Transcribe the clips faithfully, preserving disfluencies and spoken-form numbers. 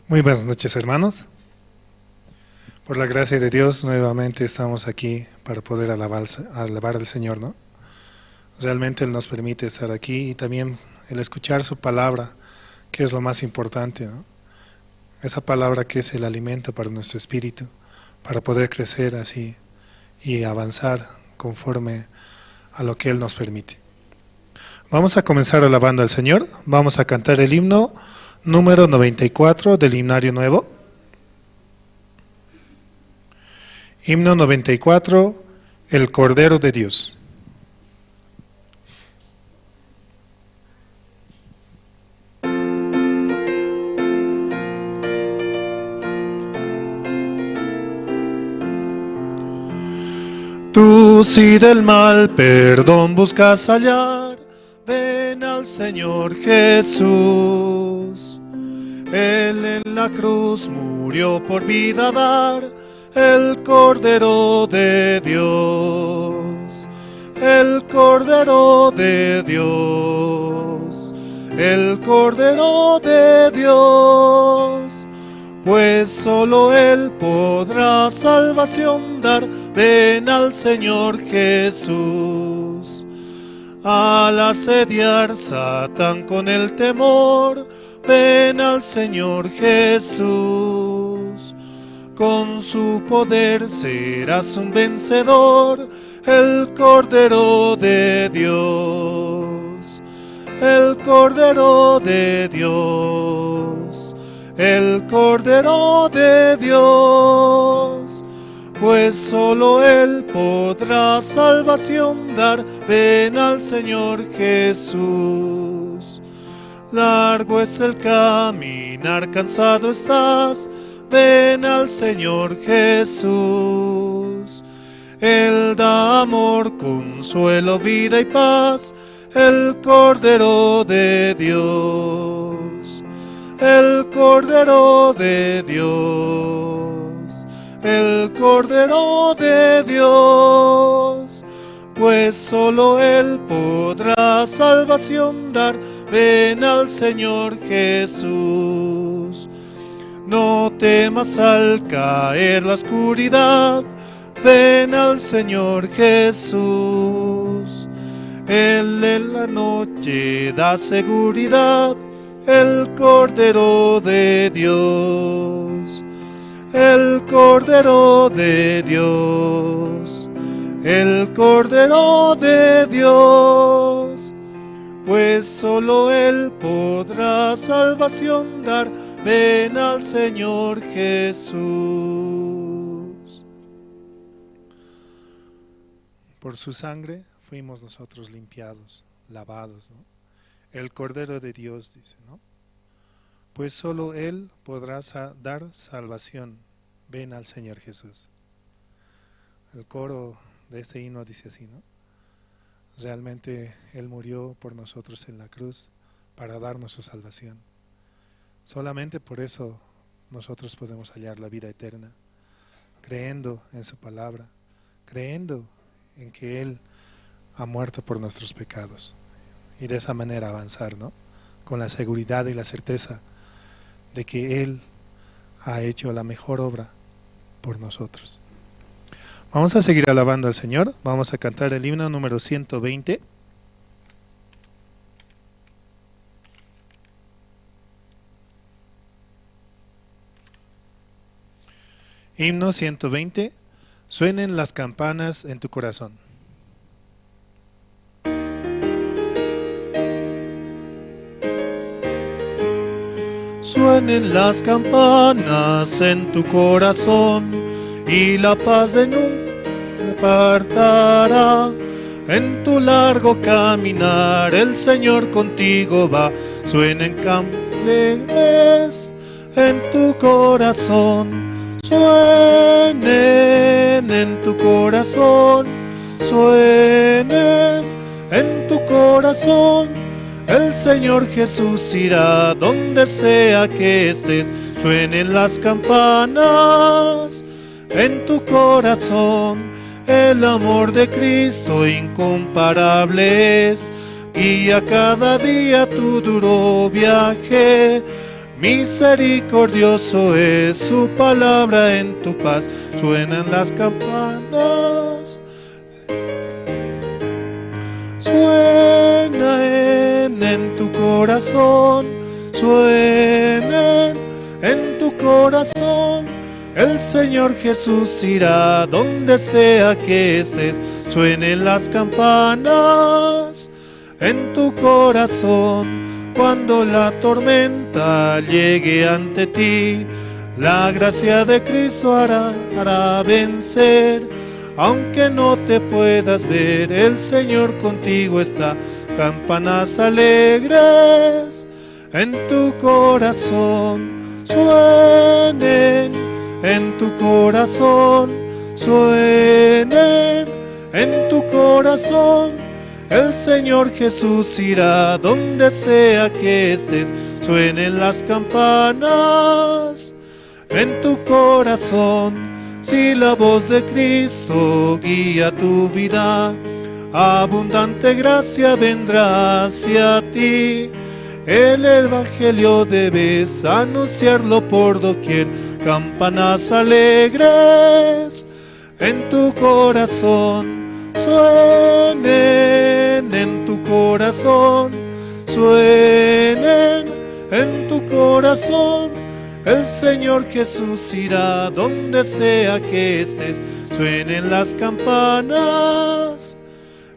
Muy buenas noches, hermanos. Por la gracia de Dios, nuevamente estamos aquí para poder alabar, alabar al Señor, ¿no? Realmente Él nos permite estar aquí y también el escuchar su palabra, que es lo más importante, ¿no? Esa palabra que es el alimento para nuestro espíritu, para poder crecer así y avanzar conforme a lo que Él nos permite. Vamos a comenzar alabando al Señor. Vamos a cantar el himno número noventa y cuatro del himnario nuevo. Himno noventa y cuatro, el Cordero de Dios. Tú, si del mal perdón buscas hallar, ven al Señor Jesús. Él en la cruz murió por vida dar, el Cordero de Dios, el Cordero de Dios, el Cordero de Dios. Pues solo Él podrá salvación dar. Ven al Señor Jesús. Al asediar Satán con el temor, ven al Señor Jesús. Con su poder serás un vencedor, el Cordero de Dios, el Cordero de Dios, el Cordero de Dios. Pues solo Él podrá salvación dar, ven al Señor Jesús. Largo es el caminar, cansado estás, ven al Señor Jesús. Él da amor, consuelo, vida y paz, el Cordero de Dios, el Cordero de Dios, el Cordero de Dios. Pues solo Él podrá salvación dar. Ven al Señor Jesús. No temas al caer la oscuridad. Ven al Señor Jesús. Él en la noche da seguridad. El Cordero de Dios, el Cordero de Dios, el Cordero de Dios. Pues solo Él podrá salvación dar. Ven al Señor Jesús. Por su sangre fuimos nosotros limpiados, lavados, ¿no? El Cordero de Dios, dice, ¿no? Pues solo Él podrá sa-, dar salvación. Ven al Señor Jesús. El coro de este himno dice así, ¿no? Realmente Él murió por nosotros en la cruz para darnos su salvación. Solamente por eso nosotros podemos hallar la vida eterna, creyendo en su palabra, creyendo en que Él ha muerto por nuestros pecados. Y de esa manera avanzar, ¿no? Con la seguridad y la certeza de que Él ha hecho la mejor obra por nosotros. Vamos a seguir alabando al Señor. Vamos a cantar el himno número ciento veinte. Himno ciento veinte. Suenen las campanas en tu corazón. Suenen las campanas en tu corazón y la paz de nunca te apartará. En tu largo caminar el Señor contigo va. Suenen campanas en tu corazón, suenen en tu corazón, suenen en tu corazón. El Señor Jesús irá donde sea que estés. Suenen las campanas en tu corazón. El amor de Cristo incomparable es. Guía cada día tu duro viaje. Misericordioso es su palabra en tu paz. Suenan las campanas. Suenen en tu corazón, suenen en tu corazón. El Señor Jesús irá donde sea que estés. Suenen las campanas en tu corazón. Cuando la tormenta llegue ante ti, la gracia de Cristo hará, hará vencer. Aunque no te puedas ver, el Señor contigo está. Campanas alegres en tu corazón, suenen en tu corazón, suenen en tu corazón. El Señor Jesús irá donde sea que estés, suenen las campanas en tu corazón. Si la voz de Cristo guía tu vida, abundante gracia vendrá hacia ti. El evangelio debes anunciarlo por doquier, campanas alegres en tu corazón, suenen en tu corazón, suenen en tu corazón. El Señor Jesús irá donde sea que estés, suenen las campanas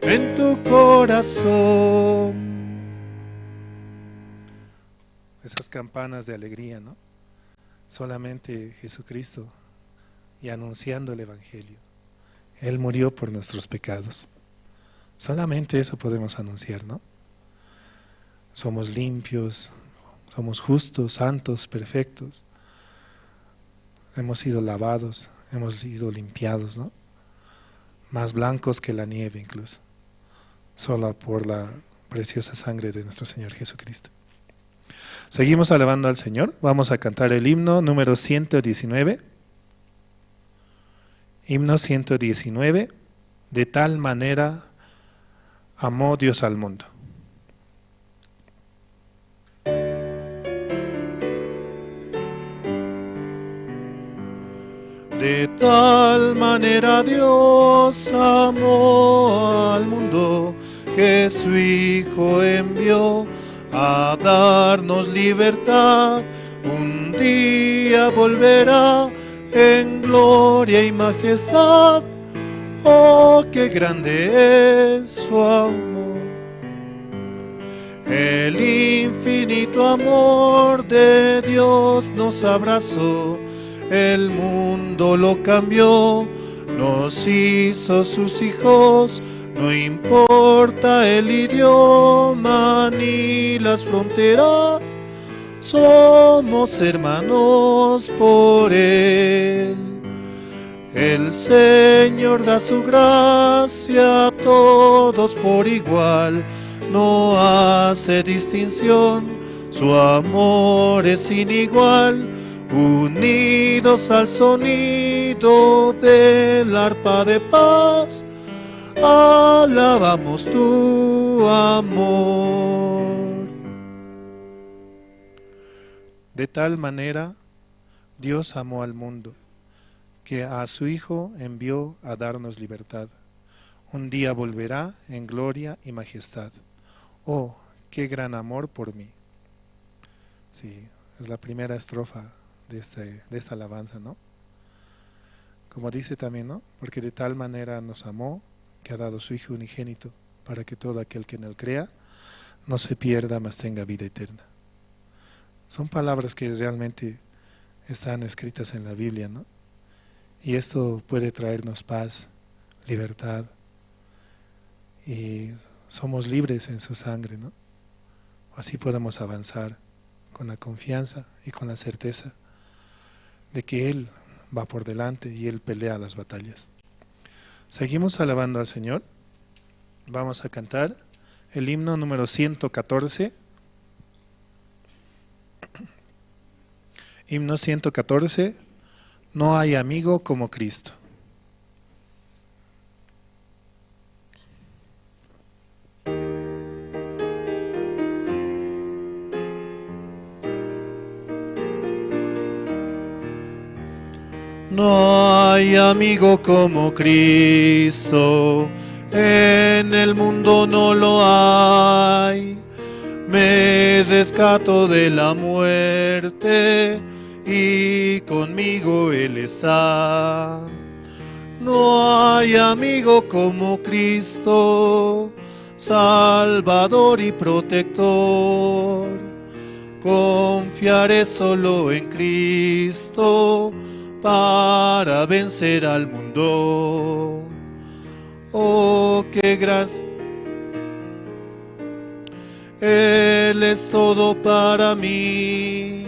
en tu corazón. Esas campanas de alegría, ¿no? Solamente Jesucristo y anunciando el evangelio. Él murió por nuestros pecados. Solamente eso podemos anunciar, ¿no? Somos limpios, somos justos, santos, perfectos. Hemos sido lavados, hemos sido limpiados, ¿no? Más blancos que la nieve incluso. Solo por la preciosa sangre de nuestro Señor Jesucristo. Seguimos alabando al Señor. Vamos a cantar el himno número ciento diecinueve. Himno ciento diecinueve. De tal manera amó Dios al mundo. De tal manera Dios amó al mundo, que su Hijo envió a darnos libertad. Un día volverá en gloria y majestad. Oh, qué grande es su amor. El infinito amor de Dios nos abrazó, el mundo lo cambió, nos hizo sus hijos. No importa el idioma ni las fronteras, somos hermanos por Él. El Señor da su gracia a todos por igual, no hace distinción, su amor es inigual. Unidos al sonido del arpa de paz, alabamos tu amor. De tal manera Dios amó al mundo, que a su Hijo envió a darnos libertad. Un día volverá en gloria y majestad. Oh, qué gran amor por mí. Sí, es la primera estrofa de, este, de esta alabanza, ¿no? Como dice también, ¿no? Porque de tal manera nos amó, que ha dado su Hijo unigénito, para que todo aquel que en él crea no se pierda, mas tenga vida eterna. Son palabras que realmente están escritas en la Biblia, ¿no? Y esto puede traernos paz, libertad, y somos libres en su sangre, ¿no? Así podemos avanzar con la confianza y con la certeza de que Él va por delante y Él pelea las batallas. Seguimos alabando al Señor. Vamos a cantar el himno número ciento catorce. Himno ciento catorce. No hay amigo como Cristo. No hay amigo como Cristo, en el mundo no lo hay. Me rescató de la muerte y conmigo Él está. No hay amigo como Cristo, Salvador y protector. Confiaré solo en Cristo para vencer al mundo. Oh, qué gracia. Él es todo para mí.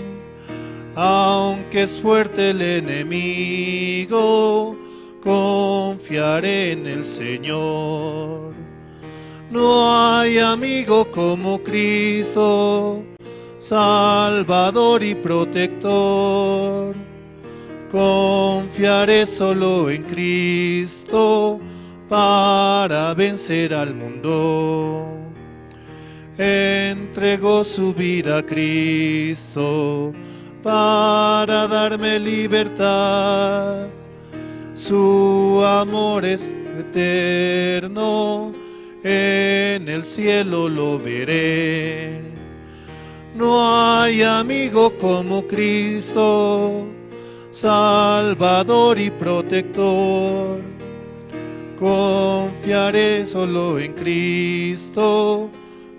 Aunque es fuerte el enemigo, confiaré en el Señor. No hay amigo como Cristo, Salvador y protector. Confiaré solo en Cristo para vencer al mundo. Entregó su vida a Cristo para darme libertad. Su amor es eterno, en el cielo lo veré. No hay amigo como Cristo, Salvador y protector. Confiaré solo en Cristo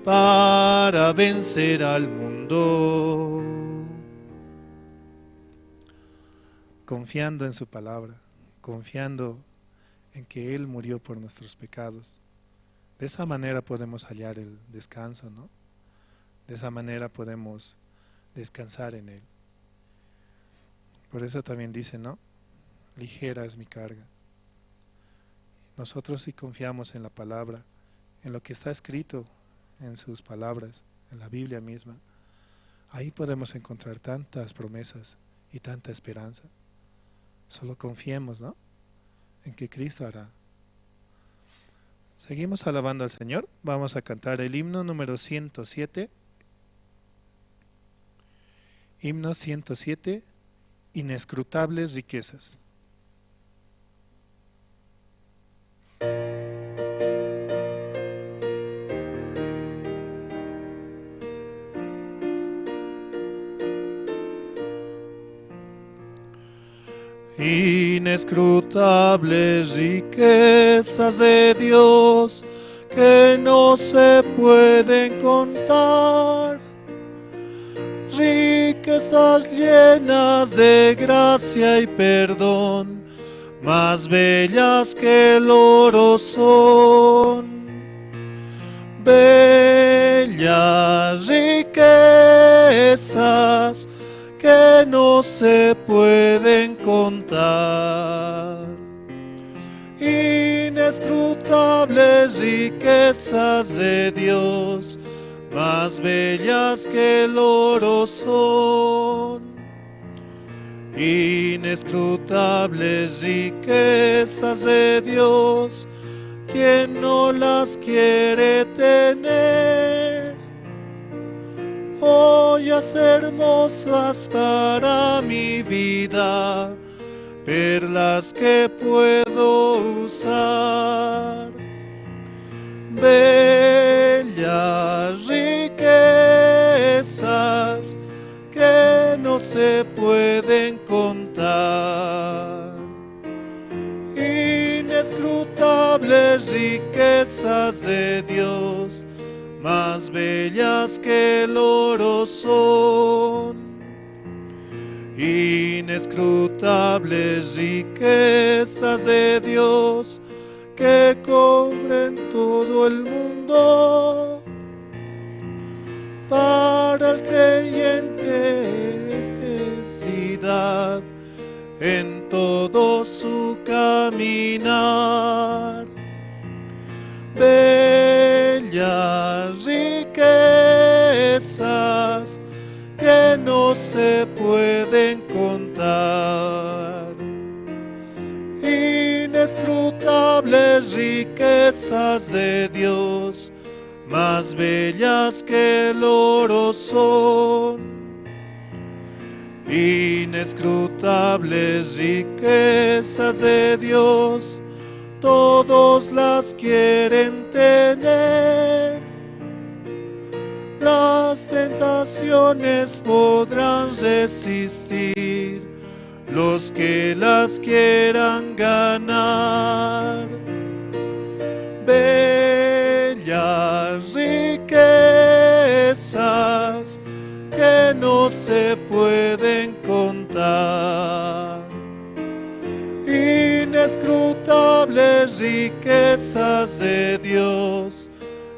para vencer al mundo. Confiando en su palabra, confiando en que Él murió por nuestros pecados. De esa manera podemos hallar el descanso, ¿no? De esa manera podemos descansar en Él. Por eso también dice, ¿no? Ligera es mi carga. Nosotros, si confiamos en la palabra, en lo que está escrito en sus palabras, en la Biblia misma, ahí podemos encontrar tantas promesas y tanta esperanza. Solo confiemos, ¿no? En que Cristo hará. Seguimos alabando al Señor. Vamos a cantar el himno número ciento siete. Himno ciento siete, Inescrutables riquezas. Inescrutables riquezas de Dios que no se pueden contar, riquezas llenas de gracia y perdón, más bellas que el oro son. Bellas riquezas que no se pueden contar, inescrutables riquezas de Dios, más bellas que el oro son. Inescrutables riquezas de Dios, ¿quién no las quiere tener? Joyas hermosas para mi vida, perlas que puedo usar, bellas riquezas que no se pueden contar, inescrutables riquezas de Dios, más bellas que el oro son, inescrutables riquezas de Dios que cubren todo el mundo. Para el creyente es necesidad en todo su caminar. Bellas riquezas que no se pueden contar, inescrutables riquezas de Dios, más bellas que el oro son, Inescrutables riquezas de Dios, todos las quieren tener. Las tentaciones podrán resistir los que las quieran ganar. Bellas riquezas que no se pueden contar, inescrutables riquezas de Dios,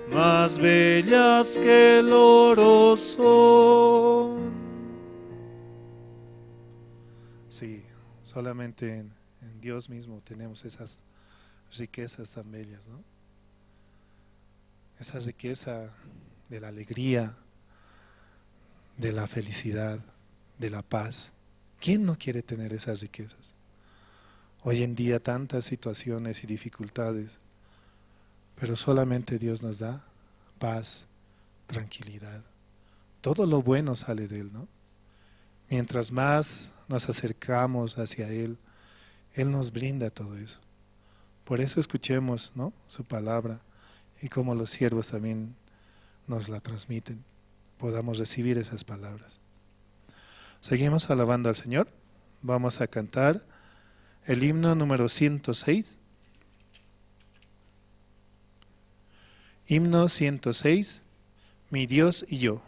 más bellas que el oro son. Sí, solamente en, en Dios mismo tenemos esas riquezas tan bellas, ¿no? Esa riqueza de la alegría, de la felicidad, de la paz. ¿Quién no quiere tener esas riquezas? Hoy en día tantas situaciones y dificultades, pero solamente Dios nos da paz, tranquilidad. Todo lo bueno sale de Él, ¿no? Mientras más nos acercamos hacia Él, Él nos brinda todo eso. Por eso escuchemos, ¿no?, su palabra y como los siervos también nos la transmiten, podamos recibir esas palabras. Seguimos alabando al Señor. Vamos a cantar el himno número ciento seis. Himno ciento seis, Mi Dios y yo.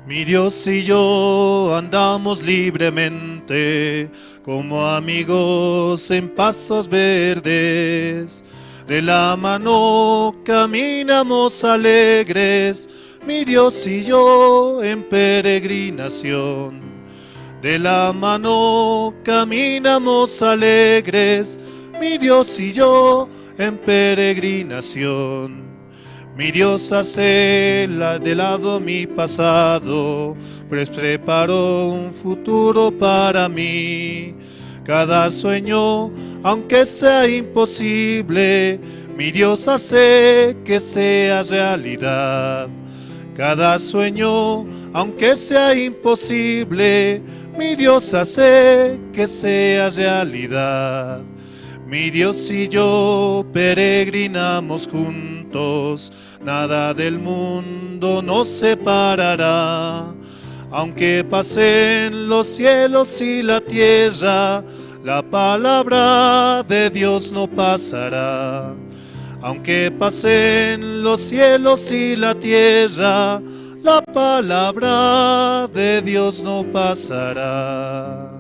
Mi Dios y yo andamos libremente, como amigos en pastos verdes. De la mano caminamos alegres, mi Dios y yo en peregrinación. De la mano caminamos alegres, mi Dios y yo en peregrinación. Mi Dios hace la, de lado mi pasado, pues preparó un futuro para mí. Cada sueño, aunque sea imposible, mi Dios hace que sea realidad. Cada sueño, aunque sea imposible, mi Dios hace que sea realidad. Mi Dios y yo peregrinamos juntos, nada del mundo nos separará. Aunque pasen los cielos y la tierra, la palabra de Dios no pasará. Aunque pasen los cielos y la tierra, la palabra de Dios no pasará.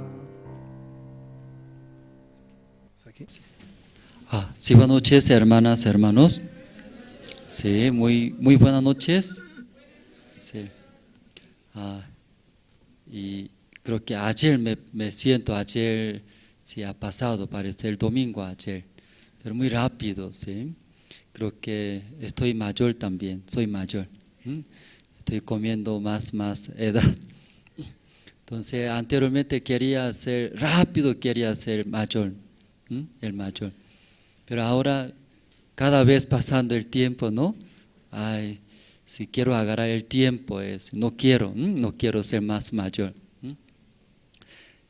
Ah, sí, buenas noches, hermanas, hermanos. Sí, muy, muy buenas noches. Sí. Ah, y creo que ayer me, me siento, ayer, sí, ha pasado, parece el domingo ayer, pero muy rápido, sí. Creo que estoy mayor también, soy mayor. ¿M? Estoy comiendo más, más edad. Entonces, anteriormente quería ser rápido, quería ser mayor, ¿m? El mayor. Pero ahora, cada vez pasando el tiempo, ¿no? Ay, si quiero agarrar el tiempo, es, no quiero, ¿m? No quiero ser más mayor, ¿m?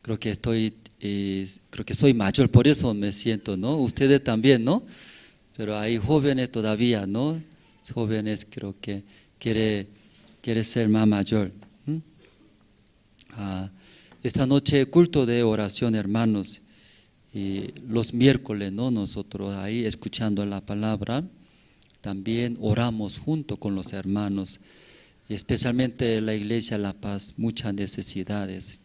Creo que estoy, eh, creo que soy mayor, por eso me siento, ¿no? Ustedes también, ¿no? Pero hay jóvenes todavía, ¿no? Jóvenes creo que quiere, quiere ser más mayor, ¿m? Ah, esta noche culto de oración, hermanos. Y los miércoles, ¿no? Nosotros ahí escuchando la palabra, también oramos junto con los hermanos, y especialmente la iglesia La Paz, muchas necesidades.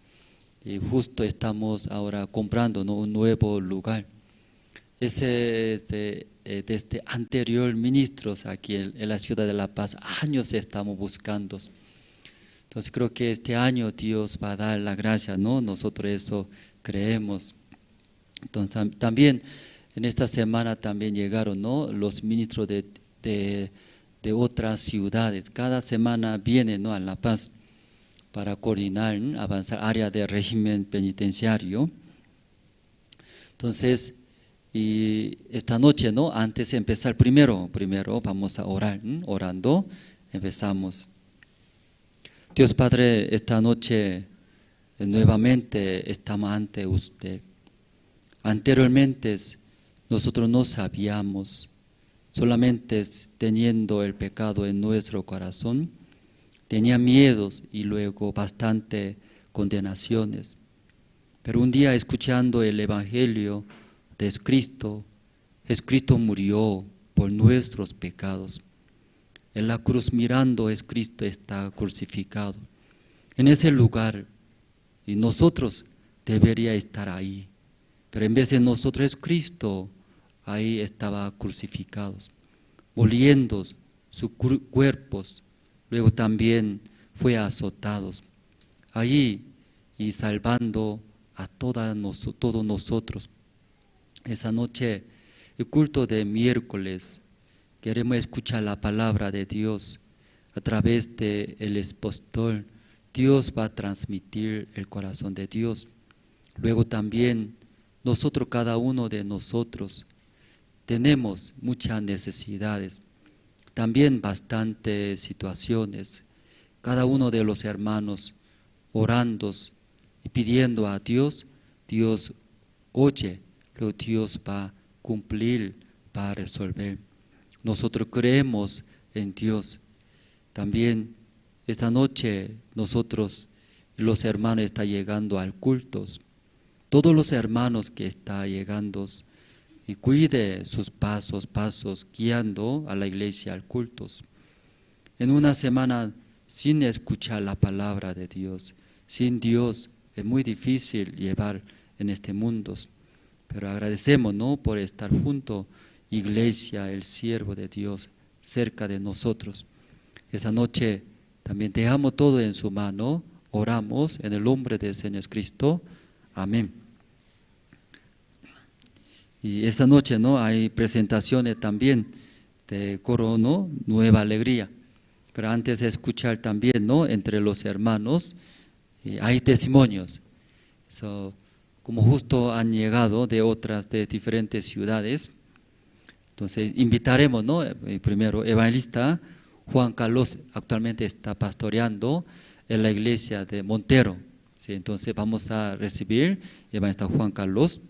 Y justo estamos ahora comprando, ¿no?, un nuevo lugar. Ese, este, eh, desde anterior ministros aquí en, en la ciudad de La Paz, años estamos buscando. Entonces creo que este año Dios va a dar la gracia, ¿no? Nosotros eso creemos. Entonces, tam-, también en esta semana también llegaron, ¿no?, los ministros de, de, de otras ciudades. Cada semana vienen, ¿no?, a La Paz para coordinar, ¿no?, avanzar área de régimen penitenciario. Entonces, Y esta noche, ¿no? Antes de empezar, primero, primero vamos a orar, ¿m? Orando, empezamos. Dios Padre, esta noche, eh, nuevamente estamos ante usted. Anteriormente, nosotros no sabíamos, solamente teniendo el pecado en nuestro corazón, tenía miedos y luego bastante condenaciones. Pero un día, escuchando el evangelio de Jesucristo, Jesucristo murió por nuestros pecados. En la cruz, mirando, Jesucristo está crucificado. En ese lugar, y nosotros debería estar ahí. Pero en vez de nosotros, Jesucristo ahí estaba crucificado, moliendo sus cru-, cuerpos, luego también fue azotados. Allí, y salvando a toda nos-, todos nosotros. Esa noche, el culto de miércoles, queremos escuchar la palabra de Dios a través de el apóstol. Dios va a transmitir el corazón de Dios. Luego también nosotros, cada uno de nosotros, tenemos muchas necesidades, también bastantes situaciones. Cada uno de los hermanos orando y pidiendo a Dios, Dios oye, luego Dios va a cumplir, va a resolver. Nosotros creemos en Dios. También esta noche nosotros, los hermanos, está llegando al culto. Todos los hermanos que está llegando, y cuide sus pasos, pasos, guiando a la iglesia al culto. En una semana sin escuchar la palabra de Dios, sin Dios, es muy difícil llevar en este mundo. Pero agradecemos, ¿no? Por estar junto, iglesia, el siervo de Dios, cerca de nosotros. Esa noche también dejamos todo en su mano, oramos en el nombre del Señor Cristo. Amén. Y esta noche, ¿no? Hay presentaciones también de coro, ¿no? Nueva Alegría. Pero antes de escuchar también, ¿no? Entre los hermanos, eh, hay testimonios. So, como justo han llegado de otras, de diferentes ciudades, entonces invitaremos, ¿no? Eh, primero, evangelista Juan Carlos actualmente está pastoreando en la iglesia de Montero. Sí, entonces vamos a recibir evangelista Juan Carlos.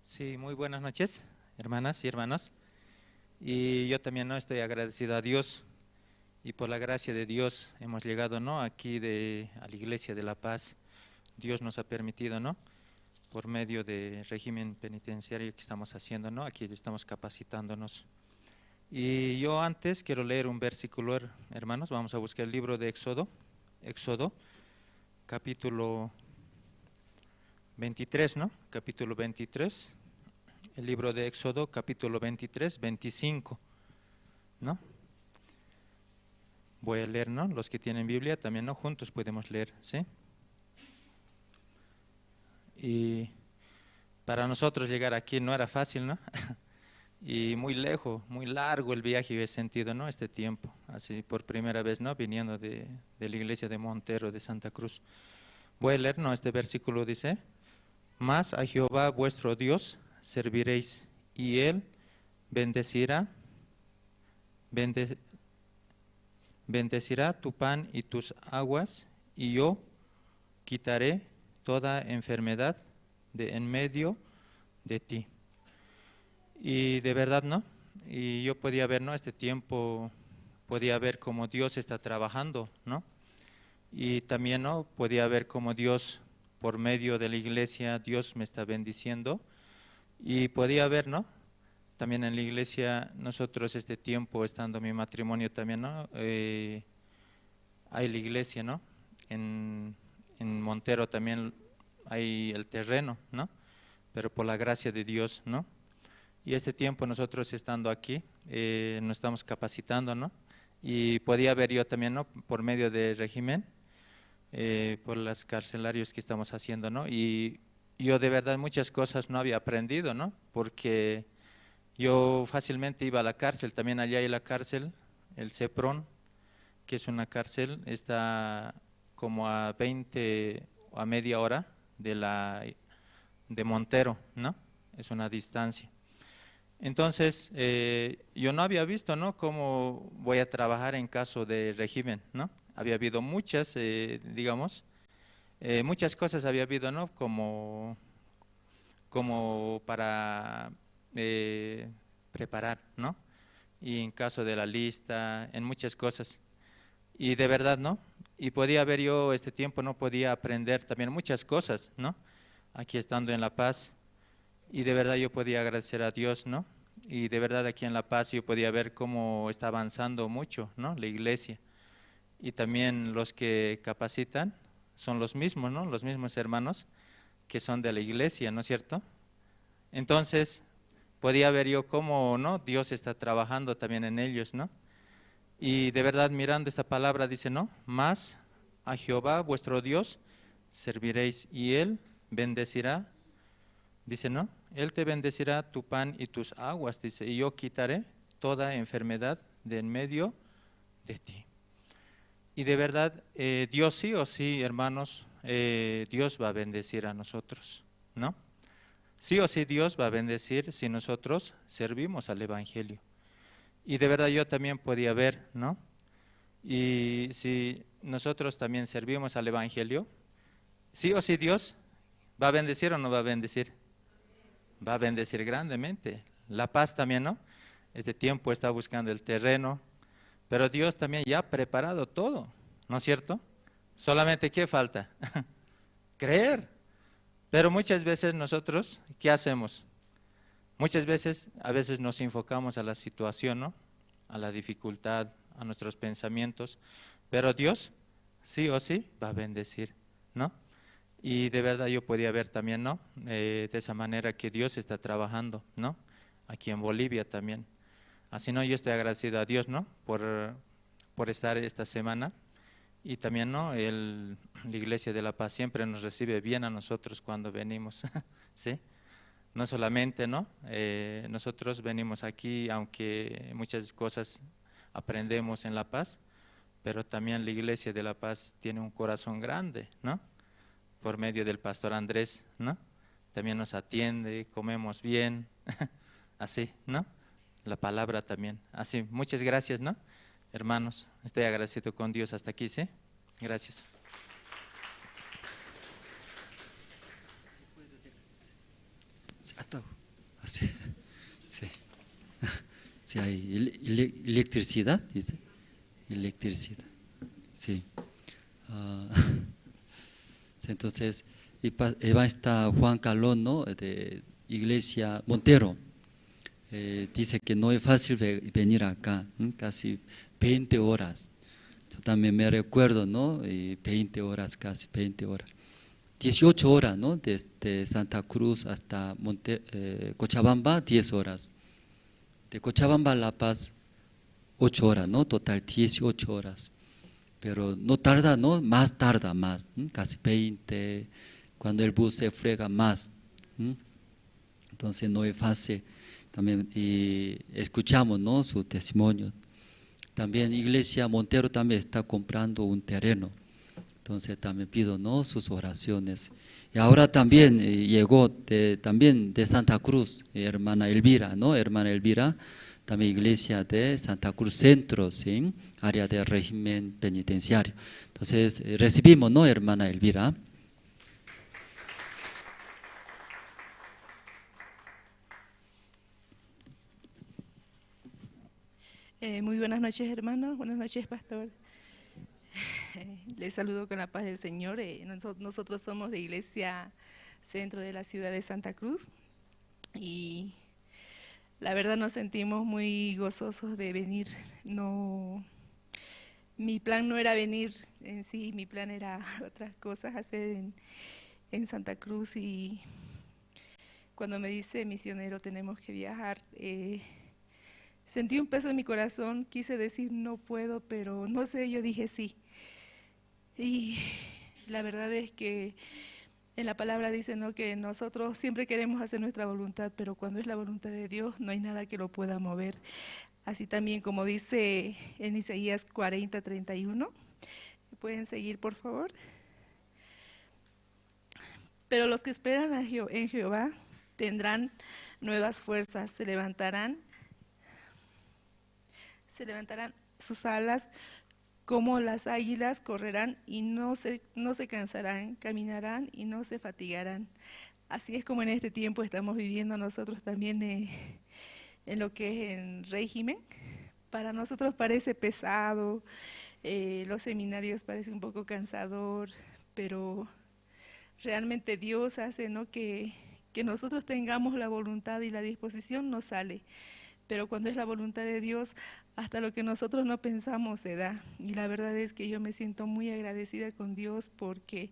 Sí, muy buenas noches, hermanas y hermanos. Y yo también, ¿no? Estoy agradecido a Dios y por la gracia de Dios hemos llegado, ¿no? Aquí de, a la iglesia de La Paz. Dios nos ha permitido, ¿no? Por medio de régimen penitenciario que estamos haciendo, ¿no? Aquí estamos capacitándonos. Y yo antes quiero leer un versículo, her-, hermanos. Vamos a buscar el libro de Éxodo. Éxodo, capítulo veintitrés, ¿no? Capítulo veintitrés. El libro de Éxodo, capítulo veintitrés, veinticinco, ¿no? Voy a leer, ¿no? Los que tienen Biblia también, ¿no? Juntos podemos leer, ¿sí? Y para nosotros llegar aquí no era fácil, ¿no? Y muy lejos, muy largo el viaje y he sentido, ¿no? Este tiempo, así por primera vez, ¿no? Viniendo de, de la iglesia de Montero de Santa Cruz. Voy a leer, ¿no? Este versículo dice: "Mas a Jehová vuestro Dios serviréis, y él bendecirá, bende-, bendecirá tu pan y tus aguas, y yo quitaré toda enfermedad de en medio de ti". Y de verdad, ¿no? Y yo podía ver, ¿no? Este tiempo, podía ver cómo Dios está trabajando, ¿no? Y también, ¿no? Podía ver cómo Dios, por medio de la iglesia, Dios me está bendiciendo. Y podía ver, ¿no? También en la iglesia, nosotros este tiempo, estando mi matrimonio también, ¿no? Eh, hay la iglesia, ¿no? En, en Montero también hay el terreno, ¿no? Pero por la gracia de Dios, ¿no? Y este tiempo nosotros estando aquí, eh, nos estamos capacitando, ¿no? Y podía ver yo también, ¿no? Por medio de régimen, eh, por los carcelarios que estamos haciendo, ¿no? Y yo de verdad muchas cosas no había aprendido, ¿no? Porque yo fácilmente iba a la cárcel, también allá hay la cárcel, el Ceprón, que es una cárcel, está como a veinte o a media hora de la, de Montero, ¿no? Es una distancia. Entonces, eh, yo no había visto, ¿no? Cómo voy a trabajar en caso de régimen, ¿no? Había habido muchas, eh, digamos, eh, muchas cosas había habido, ¿no? Como, como para, eh, preparar, ¿no? Y en caso de la lista, en muchas cosas. Y de verdad, ¿no? Y podía haber yo, este tiempo, ¿no? Podía aprender también muchas cosas, ¿no? Aquí estando en La Paz. Y de verdad yo podía agradecer a Dios, ¿no? Y de verdad aquí en La Paz yo podía ver cómo está avanzando mucho, ¿no? La iglesia. Y también los que capacitan son los mismos, ¿no? Los mismos hermanos que son de la iglesia, ¿no es cierto? Entonces, podía ver yo cómo, ¿no? Dios está trabajando también en ellos, ¿no? Y de verdad, mirando esta palabra, dice, ¿no? Mas a Jehová vuestro Dios serviréis, y él bendecirá, dice, ¿no? Él te bendecirá tu pan y tus aguas, dice, y yo quitaré toda enfermedad de en medio de ti. Y de verdad, eh, Dios sí o sí, hermanos, eh, Dios va a bendecir a nosotros, ¿no? Sí o sí Dios va a bendecir si nosotros servimos al evangelio. Y de verdad yo también podía ver, ¿no? Y si nosotros también servimos al evangelio, sí o sí Dios va a bendecir o no va a bendecir. Va a bendecir grandemente. La Paz también, ¿no? Este tiempo está buscando el terreno, pero Dios también ya ha preparado todo, ¿no es cierto? Solamente, ¿qué falta? Creer. Pero muchas veces nosotros, ¿qué hacemos? Muchas veces, a veces nos enfocamos a la situación, ¿no? A la dificultad, a nuestros pensamientos, pero Dios sí o sí va a bendecir, ¿no? Y de verdad yo podía ver también, ¿no? Eh, de esa manera que Dios está trabajando, ¿no? Aquí en Bolivia también. Así, ¿no? Yo estoy agradecido a Dios, ¿no? Por, por estar esta semana. Y también, ¿no? El, la Iglesia de La Paz siempre nos recibe bien a nosotros cuando venimos, ¿sí? No solamente, ¿no? Eh, nosotros venimos aquí, aunque muchas cosas aprendemos en La Paz, pero también la Iglesia de La Paz tiene un corazón grande, ¿no? Por medio del pastor Andrés, ¿no? También nos atiende, comemos bien, así, ¿no? La palabra también. Así, muchas gracias, ¿no? Hermanos, estoy agradecido con Dios hasta aquí, ¿sí? Gracias. Sí, hasta, así, sí. Sí, hay ele-, ele-, electricidad, dice. Electricidad. Sí. Ah, sí, entonces, y pa-, y va esta Juan Calón, ¿no? De Iglesia Montero. Eh, dice que no es fácil ve-, venir acá, ¿m? Casi veinte horas. Yo también me recuerdo, ¿no? Y veinte horas, casi veinte horas. Dieciocho horas, ¿no? Desde Santa Cruz hasta Monte-, eh, Cochabamba, diez horas. De Cochabamba a La Paz, ocho horas, ¿no? Total, dieciocho horas. Pero no tarda, ¿no? Más tarda, más, ¿m? Casi veinte. Cuando el bus se frega, más, ¿m? Entonces, no es fácil. También, y escuchamos, ¿no? Su testimonio. También Iglesia Montero también está comprando un terreno. Entonces, también pido, ¿no? Sus oraciones. Y ahora también, eh, llegó de, también de Santa Cruz, eh, hermana Elvira, ¿no? Hermana Elvira, también iglesia de Santa Cruz Centro, ¿sí? Área de régimen penitenciario. Entonces, eh, recibimos, ¿no, hermana Elvira? Eh, muy buenas noches, hermanos. Buenas noches, pastor. Les saludo con la paz del Señor. Eh, noso-, nosotros somos de Iglesia Centro de la ciudad de Santa Cruz. Y la verdad nos sentimos muy gozosos de venir. No, mi plan no era venir en sí, mi plan era otras cosas hacer en, en Santa Cruz. Y cuando me dice misionero, tenemos que viajar, eh, sentí un peso en mi corazón, quise decir no puedo, pero no sé, yo dije sí. Y la verdad es que en la palabra dice, ¿no? Que nosotros siempre queremos hacer nuestra voluntad, pero cuando es la voluntad de Dios, no hay nada que lo pueda mover. Así también, como dice en Isaías cuarenta treinta y uno, Pueden seguir, por favor. Pero los que esperan a Jeo- en Jehová tendrán nuevas fuerzas, se levantarán, se levantarán sus alas como las águilas, correrán y no se, no se cansarán, caminarán y no se fatigarán. Así es como en este tiempo estamos viviendo nosotros también, eh, en lo que es en régimen. Para nosotros parece pesado, eh, los seminarios parece un poco cansador, pero realmente Dios hace, ¿no? Que, que nosotros tengamos la voluntad y la disposición, nos sale. Pero cuando es la voluntad de Dios, hasta lo que nosotros no pensamos se da. Y la verdad es que yo me siento muy agradecida con Dios porque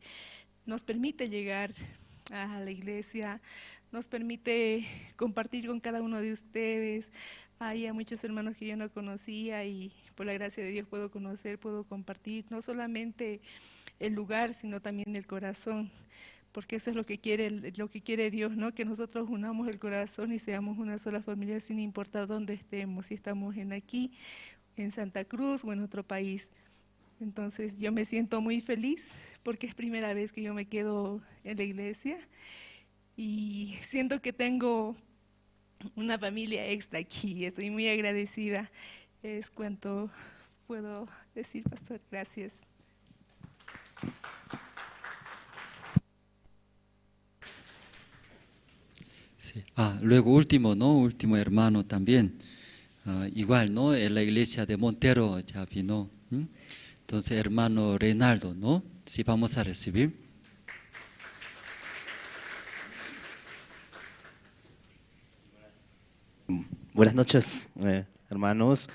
nos permite llegar a la iglesia, nos permite compartir con cada uno de ustedes. Hay a muchos hermanos que yo no conocía y por la gracia de Dios puedo conocer, puedo compartir, no solamente el lugar, sino también el corazón, porque eso es lo que quiere, lo que quiere Dios, ¿no? Que nosotros unamos el corazón y seamos una sola familia sin importar dónde estemos, si estamos en aquí, en Santa Cruz o en otro país. Entonces, yo me siento muy feliz porque es primera vez que yo me quedo en la iglesia y siento que tengo una familia extra aquí. Estoy muy agradecida. Es cuanto puedo decir, pastor. Gracias. Sí. Ah, luego último, ¿no? Último hermano también. Ah, igual, ¿no? En la iglesia de Montero ya vino. ¿M? Entonces, hermano Reinaldo, ¿no? Sí, vamos a recibir. Buenas noches, eh, hermanos,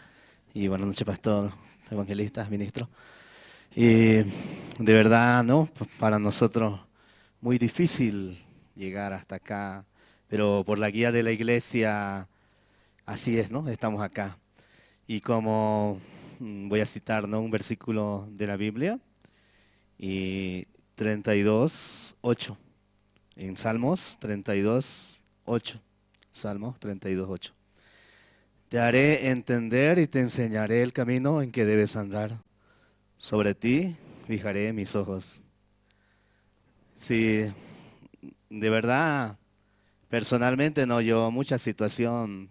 y buenas noches, pastor, evangelistas, ministro. Y de verdad, ¿no? P- Para nosotros muy difícil llegar hasta acá, pero por la guía de la iglesia, así es, ¿no? Estamos acá. Y como mm, voy a citar, ¿no? Un versículo de la Biblia, y treinta y dos, ocho. En Salmos treinta y dos, ocho. Salmos treinta y dos, ocho. Te haré entender y te enseñaré el camino en que debes andar. Sobre ti fijaré mis ojos. Sí, de verdad, personalmente no, yo mucha situación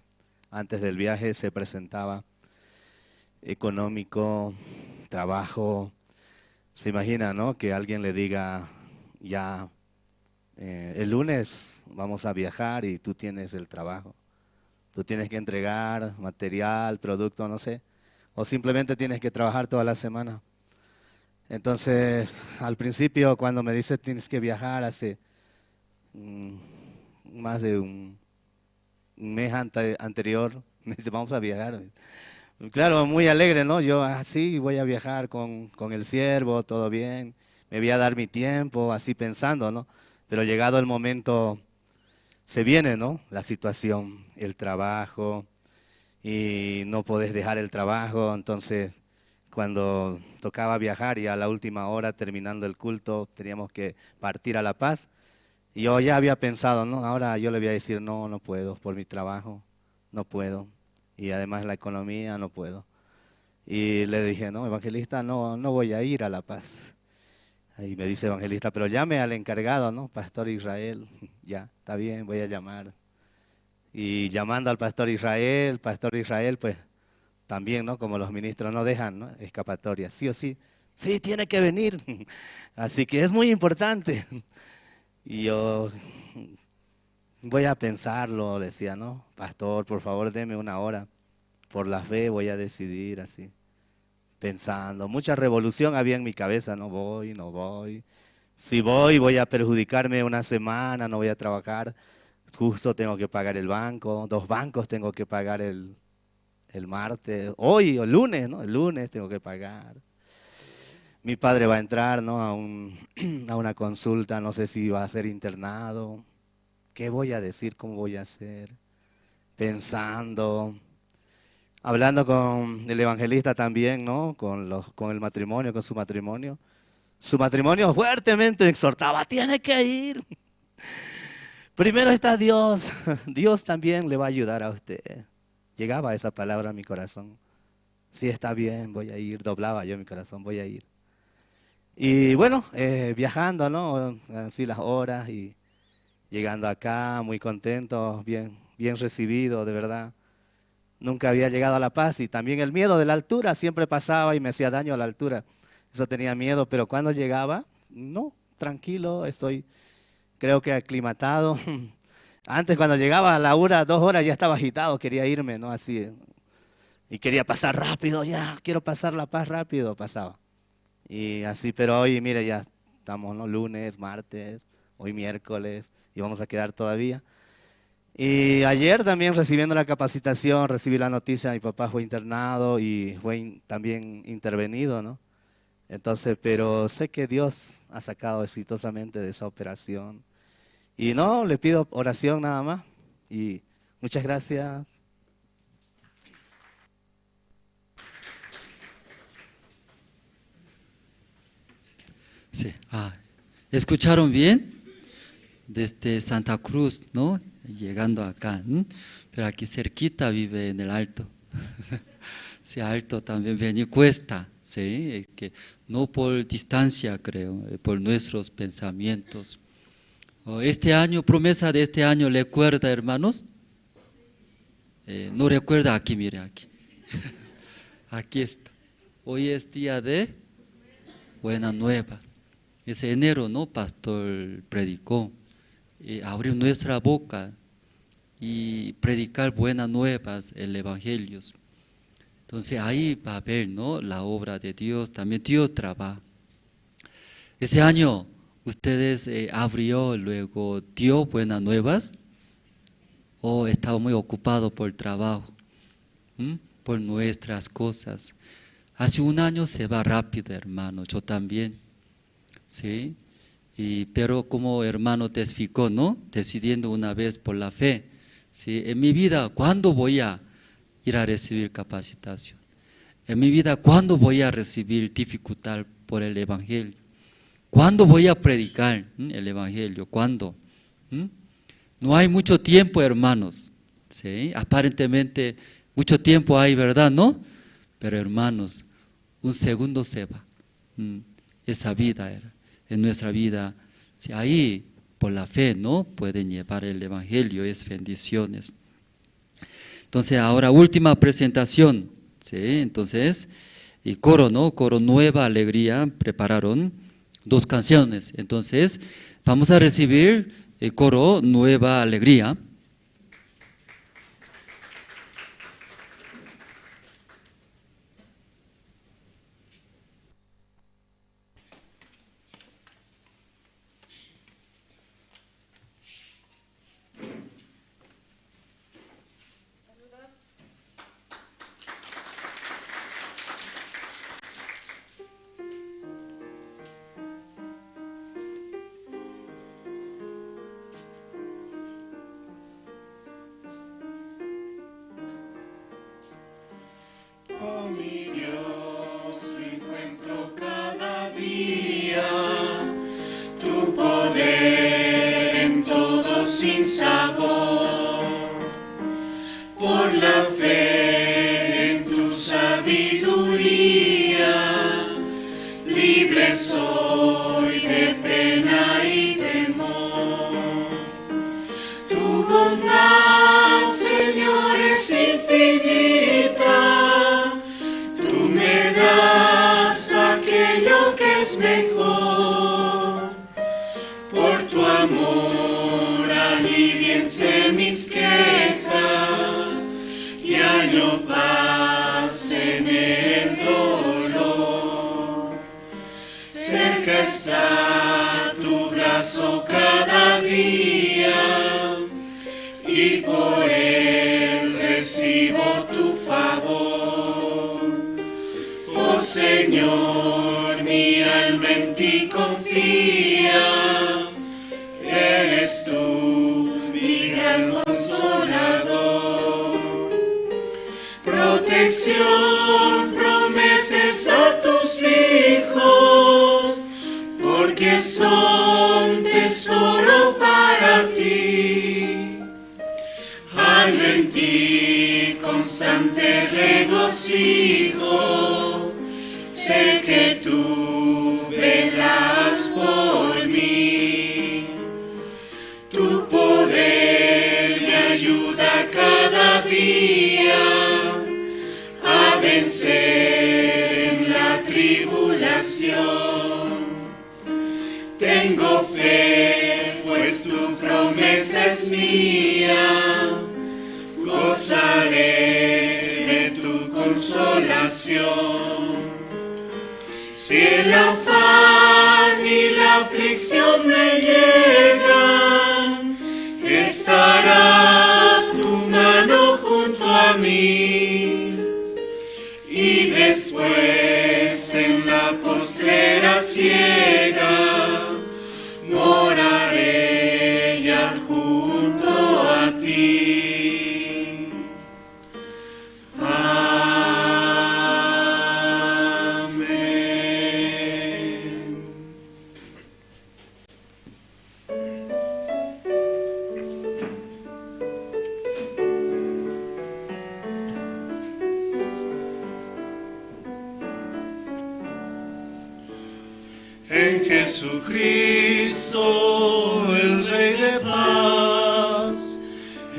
antes del viaje se presentaba, económico, trabajo. Se imagina, ¿no? Que alguien le diga, ya, eh, el lunes vamos a viajar y tú tienes el trabajo. Tú tienes que entregar material, producto, no sé. O simplemente tienes que trabajar toda la semana. Entonces, al principio, cuando me dice tienes que viajar, hace mm, más de un, un mes ante- anterior, me dice, vamos a viajar. Claro, muy alegre, ¿no? Yo, ah, sí, voy a viajar con, con el siervo, todo bien. Me voy a dar mi tiempo, así pensando, ¿no? Pero llegado el momento, se viene, ¿no? La situación, el trabajo, y no podés dejar el trabajo. Entonces, cuando tocaba viajar, y a la última hora, terminando el culto, teníamos que partir a La Paz. Y yo ya había pensado, ¿no? Ahora yo le voy a decir, no, no puedo, por mi trabajo, no puedo. Y además la economía, no puedo. Y le dije, no, evangelista, no, no voy a ir a La Paz. Y me dice, evangelista, pero llame al encargado, ¿no? Pastor Israel. Ya, está bien, voy a llamar. Y llamando al pastor Israel, pastor Israel, pues también, ¿no? Como los ministros no dejan, ¿no? Escapatoria, sí o sí, sí, tiene que venir. Así que es muy importante. Y yo, voy a pensarlo, decía, ¿no? Pastor, por favor, deme una hora. Por la fe voy a decidir así. Pensando, mucha revolución había en mi cabeza, no voy, no voy. Si voy, voy a perjudicarme una semana, no voy a trabajar. Justo tengo que pagar el banco, dos bancos tengo que pagar el, el martes. Hoy, el lunes, ¿no? El lunes tengo que pagar. Mi padre va a entrar, ¿no? A un, a una consulta, no sé si va a ser internado. ¿Qué voy a decir? ¿Cómo voy a hacer? Pensando, hablando con el evangelista también, ¿no? Con los, con el matrimonio, con su matrimonio. Su matrimonio fuertemente exhortaba, tiene que ir. Primero está Dios. Dios también le va a ayudar a usted. Llegaba esa palabra a mi corazón. Sí, está bien, voy a ir. Doblaba yo mi corazón, voy a ir. Y bueno, eh, viajando, ¿no? Así las horas y llegando acá, muy contento, bien, bien recibido, de verdad. Nunca había llegado a La Paz y también el miedo de la altura siempre pasaba y me hacía daño a la altura. Eso tenía miedo, pero cuando llegaba, no, tranquilo, estoy, creo que aclimatado. Antes cuando llegaba a la una, dos horas ya estaba agitado, quería irme, ¿no? Así, eh, y quería pasar rápido, ya, quiero pasar La Paz rápido, pasaba. Y así, pero hoy, mira, ya estamos, ¿no? Lunes, martes, hoy miércoles, y vamos a quedar todavía. Y ayer también recibiendo la capacitación, recibí la noticia, mi papá fue internado y fue in-, también intervenido, ¿no? Entonces, pero sé que Dios ha sacado exitosamente de esa operación. Y no, le pido oración nada más. Y muchas gracias. Sí. Ah, ¿escucharon bien? Desde Santa Cruz, ¿no? Llegando acá, ¿m? Pero aquí cerquita vive en el Alto. Sí, Alto también venir cuesta, ¿sí? Es que no por distancia, creo, eh, por nuestros pensamientos. Oh, este año, promesa de este año, ¿recuerda, hermanos? Eh, no recuerda, aquí, mire, aquí. Aquí está. Hoy es día de Buena Nueva. Es enero, ¿no? Pastor predicó. Eh, abrir nuestra boca y predicar buenas nuevas, el evangelio. Entonces ahí va a ver, ¿no? La obra de Dios, también Dios trabaja. Ese año ustedes, eh, abrió, luego dio buenas nuevas, o estaba muy ocupado por el trabajo, ¿m? Por nuestras cosas. Hace un año se va rápido, hermano, yo también, ¿sí? Y, pero como hermano testificó, ¿no? Decidiendo una vez por la fe, ¿sí? En mi vida, ¿cuándo voy a ir a recibir capacitación? En mi vida, ¿cuándo voy a recibir dificultad por el evangelio? ¿Cuándo voy a predicar, m, el evangelio? ¿Cuándo? ¿M? No hay mucho tiempo, hermanos. ¿Sí? Aparentemente, mucho tiempo hay, ¿verdad? ¿No? Pero, hermanos, un segundo se va. Mm, esa vida era, en nuestra vida, sí, ahí, por la fe, ¿no? Pueden llevar el evangelio, es bendiciones. Entonces, ahora última presentación, ¿sí? Entonces, y coro, ¿no? Coro Nueva Alegría prepararon dos canciones. Entonces, vamos a recibir el coro Nueva Alegría. Oh mi Dios, yo encuentro cada día tu poder en todo sinsabor. Por la fe en tu sabiduría, libre soy de pena y temor. Tu bondad, Señor, es infinita. Tú me das aquello que es mejor. Por tu amor aliviense mis quejas y hallo paz en el dolor. Cerca está tu brazo cada día y por él recibo tu favor. Oh Señor, mi alma en ti confía, eres tú mi gran consolador. Protección prometes a tus hijos, porque son tesoro para ti. Hallo en ti constante regocijo, sé que tú velas Cada día a vencer en la tribulación. Tengo fe, pues tu promesa es mía, gozaré de tu consolación. Si el afán y la aflicción me llegan, estará tu mano junto a mí. Y después en la postrera ciega, moraré ya junto a ti. Amén. En Jesucristo, el Rey de paz,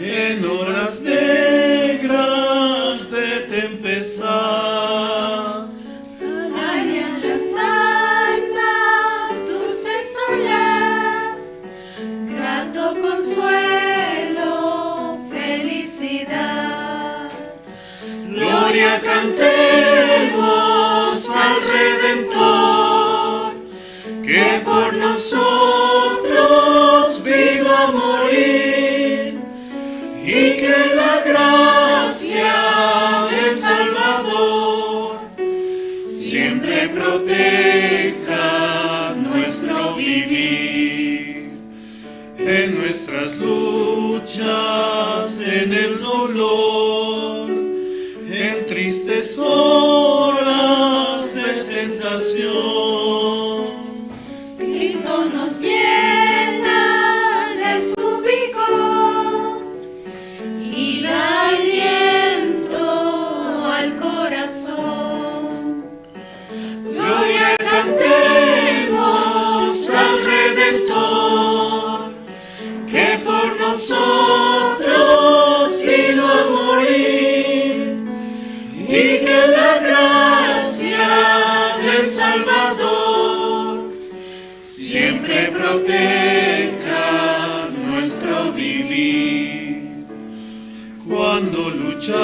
en horas negras de tempestad, bañan las almas dulces olas, grato consuelo, felicidad. Gloria cantemos al Redentor, que por nosotros vino a morir, y que la gracia del Salvador siempre proteja nuestro vivir. En nuestras luchas, en el dolor, en tristes horas de tentación, Cristo nos llena de su vigor y da aliento al corazón. Gloria cantemos al Redentor, que por nosotros vino a morir, y que la gracia del Salvador siempre proteja nuestro vivir. Cuando luchamos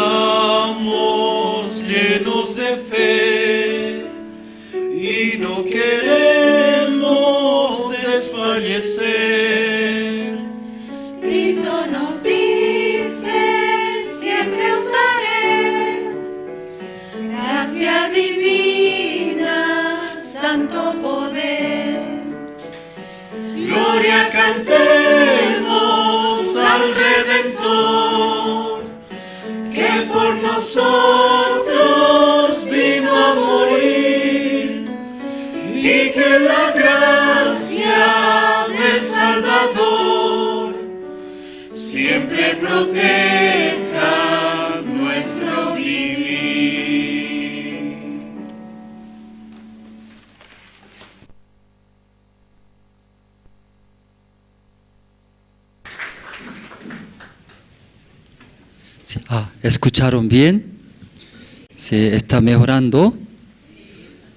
llenos de fe y no queremos desfallecer, Cristo nos dice: "Siempre os daré gracia divina, santo poder". Gloria cantemos al Redentor, que por nosotros vino a morir, y que la gracia del Salvador siempre proteja nuestro vivir. Sí, ah, ¿escucharon bien? Sí, está mejorando.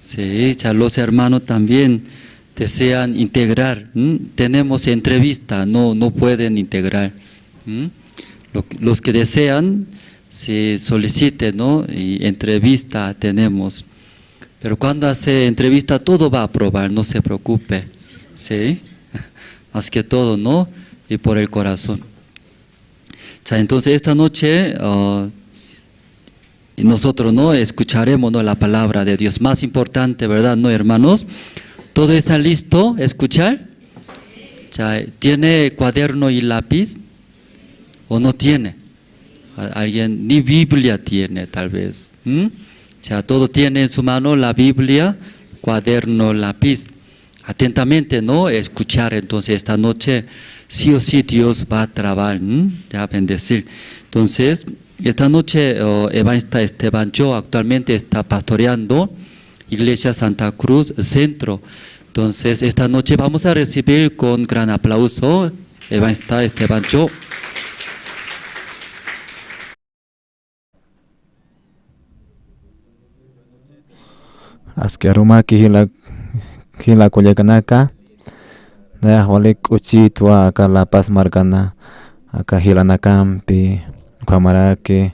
Sí, ya los hermanos también desean integrar. ¿M? Tenemos entrevista, no, no pueden integrar. ¿M? Lo- los que desean, se soliciten, ¿no? Y entrevista tenemos. Pero cuando hace entrevista, todo va a aprobar, no se preocupe. ¿Sí? Más que todo, ¿no? Y por el corazón. Ya, entonces, esta noche, ah, y nosotros, ¿no? Escucharemos, ¿no? La palabra de Dios. Más importante, ¿verdad? ¿No, hermanos? ¿Todo está listo? ¿Escuchar? Ya, ¿tiene cuaderno y lápiz? ¿O no tiene? A- Alguien ni Biblia tiene, tal vez. ¿M? O sea, todo tiene en su mano la Biblia, cuaderno, lápiz. Atentamente, ¿no? Escuchar, entonces, esta noche, sí o sí, Dios va a trabajar, ¿m? Ya bendecir. Entonces, esta noche, oh, evangelista Esteban Cho actualmente está pastoreando Iglesia Santa Cruz Centro. Entonces, esta noche vamos a recibir con gran aplauso evangelista Esteban Cho. Pues que arumaki jila, jila kullakanaka, nayax wali k'uchitwa aka La Paz markana, aka jilanakampi, ukhamaraki,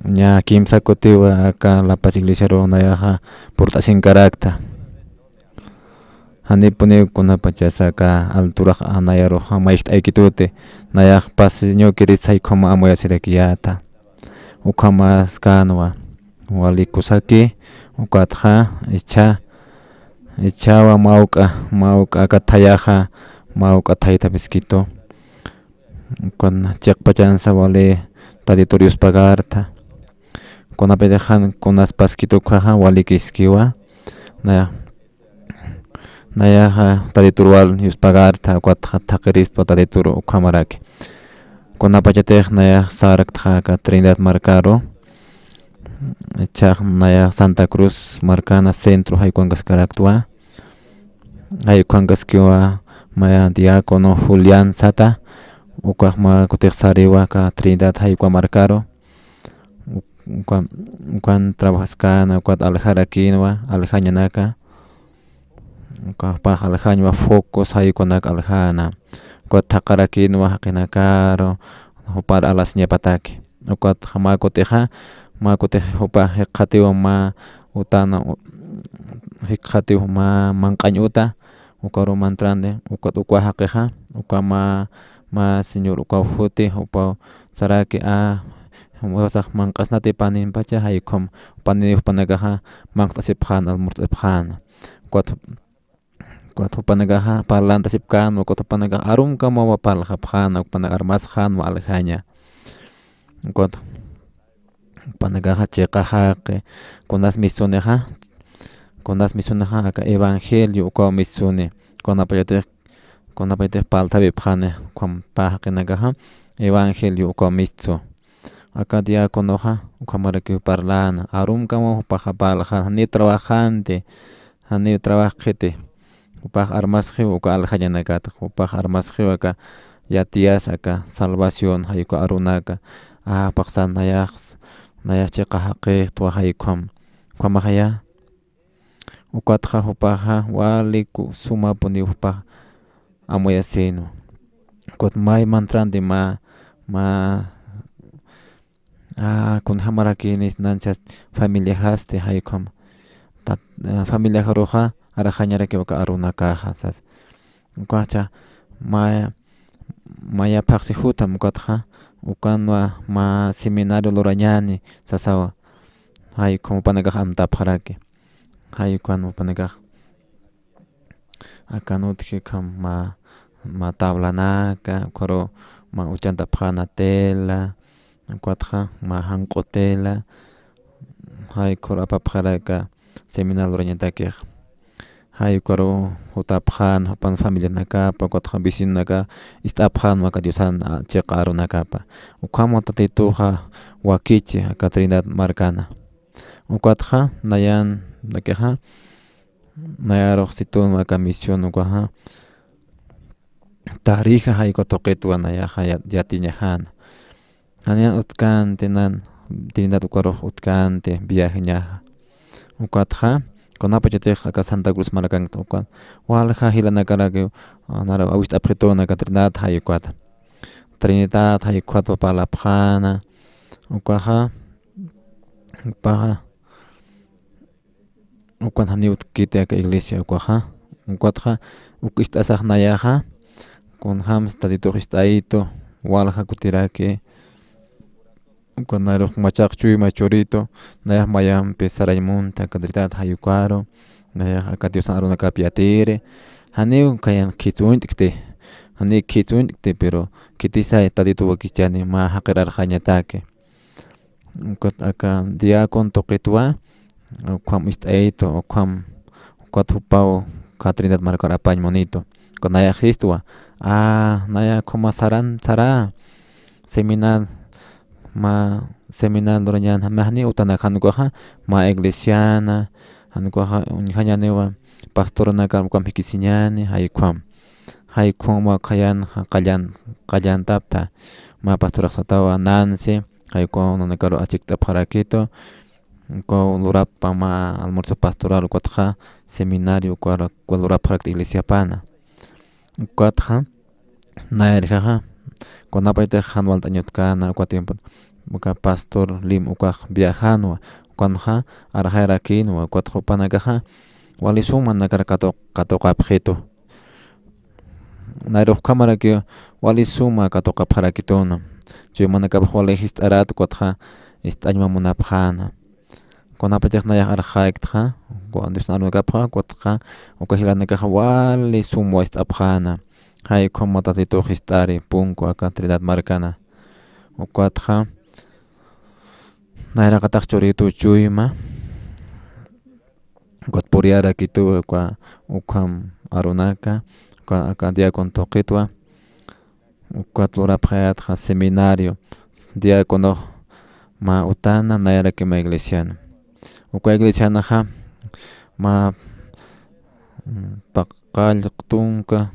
ña kimsa kutiwa aka La Paz iglesiaru nayaxa purt'asinkarakta. Janipuniw kunapachasa aka alturax nayaruxa mayjt'aykituti, nayax pasiñukirisa jaykhama amuyasirakiyäta. Ukhamaskanwa, wali kusaki, ukatxa, ichha, ichhawa mawk'a, mawk'a aka thayaxa, mawk'a thayta Miskitu. Ukan chiqpachansa wali Tatitur yuspagarta. Kunapitix jan kunas paskitu ukhaxa walikiskiwa. Naya, nayaxa Tatitur wal yuspagarta, ukatxa thaqiristwa Tatitur ukhamaraki. Kunapachatix nayax saraktxa aka Trinidad markaru. Ichhax nayax Santa Cruz markana centro jaykuwankaskaraktwa. Jaykuwankaskiwa maya diácono Julián Sata, ukax mä kutix sariwa aka Trinidad jaykuwa markaru. Uk-, uka, ukan trabajaskäna, ukat aljarakinwa, aljañanaka. Ukax pax aljañwa focos jaykunak aljäna. Ukat thaqarakinwa jaqinakaru, jupar alasiñapataki. Ukat mä kutixa, mä kutix jupa jikxatiwa mä utana, u-, jikxatiwa mä manq'añ uta, ukaru mantrandi, ukat ukwa jaqixa, uka mä, mä señor ukaw juti, jupaw saraki, a, jupasax manq'asnati panimpacha, jaykham, panini jupanakaxa manq't'asipxän, almurt'asipxän. Ukat, ukat jupanakaxa parlantasipkänwa, ukat jupanakax arumkamawa parlxapxäna, jupanak armasxänwa aljaña. Ukat jupanakaxa chiqa jaqi, kunas misunixa, kunas misunixa aka evangelio ukaw misuni, kunapachatix, kunapachatix parlt'apipxani, ukham pä jaqinakaxa evangelio ukaw mistu. Aka diáconoxa ukhamarakiw parläna, arumkamaw jupaxa parlxän, janiw trabajanti, janiw trabajkiti. Jupax armasxiw uka aljañanakata, jupax armasxiw aka yatiyas, aka salvación, jay uka arunaka. A, jupax sän nayax, nayax chiqa jaqixtwa jay ukham, ukhamaxaya. Ukatxa jupaxa wali ku-, sumapuniw jupax amuyasïnwa. Ukat may mantrandi mä, mä, a, kunjamarakïnis nanchas familiajasti jay ukham. Tat-, a, familiajaruxa arxañarakiw aka arunakaxa, sas. Ukaxa maya, maya phaxsi jutam ukatxa, ukanwa mä seminario lurañäni sasawa. Jay ukham jupanakax amtapxaraki. Jay ukan jupanakax. Akan utji ukham mä, mä tablanaka, ukharu mä uchantapxäna tela, ukatxa mä janq'u tela, jay ukharu apapxaraki seminario lurañatakix. Jay ukharu jutapxän, jupan familianakapa, ukatxa vecinonaka ist'apxänwa aka Diosan, a, chiqa arunakapa. Ukham Tatituxa wakichi aka Trinidad markana. Ukatxa nayan, nakixa, nayarux situn aka misión ukaxa, Tarija jay uka tuqitwa nayaxa ya-, yatiñaxäna. Janiw utjkänti nan, Trinidad ukarux utjkänti viajeñaxa. Ukatxa, kunapachatix aka Santa Cruz markankt ukat, walja jilanakarakiw, a, naru awist'apxitun aka Trinidad jay ukata. Trinidad jay ukatwa parlapxäna, ukaxa, ukaxa, ukan janiw utjkiti aka iglesia ukaxa, ukatxa, uk ist'asax nayaxa, kunjams Tatitux ist'ayitu, walja kutiraki, ukan narux machaq chuyma churitu, nayax mayampi sarañ munta aka Trinidad jay ukaru, nayax aka Diosan arunakap yatiri, janiw kayan khitsuñt'kti, janiw khitsuñt'kti, pero khitisay Tatitu wakichani mä jaqir arxañataki. Ukat aka diácono tuqitwa, ukham ist'ayitu, ukham, ukat jupaw, uka Trinidad markar apañ munitu. Ukat nayax sistwa, a, naya ukhama saran, sara, seminal, mä seminal lurañän, mä janiw utanak jan ukaxa, mä iglesiana, jan ukaxa uñjañäniwa, pastoranakar ukham jikisiñäni, jay ukham. Jay ukham ukax khayan, qallan, qallantapta, mä pastorax satawa Nancy, jay ukham nanakaru achikt'apxarakitu, ukaw lurapxpa mä almuerzo pastoral, ukatxa seminario, uka, uka lurapxarakta iglesiapana. Ukatxa, nayarjaxa, kunapaytix jan walt'añ utkana, uka tiempo, uka pastor Lim ukax viajanwa, ukanxa arxayarakïnwa, ukatxa jupanakaxa wali sumanakar katuq-, katuqapxitu. Nayrux ukhamarakiw wali suma katuqapxarakituna. Chuymanakapax wali jist'arat, ukatxa ist'añma munapxäna. Kunapatix nayax arxayktxa, Diosna arunakapxa, ukatxa uka jilanakaxa wali sumwa ist'apxäna. Jay ukhama Tatitux jist'ari punku aka Trinidad markana. Ukatxa nayraqatax churitu Chuyma, ukat puriyarakitu uka ukham arunaka, uka aka diácono tuqitwa, ukat lurapxayätxa seminario, diáconox mä utana, nayaraki mä iglesiana. Uka iglesianaxa mä, mm, paqallq tunka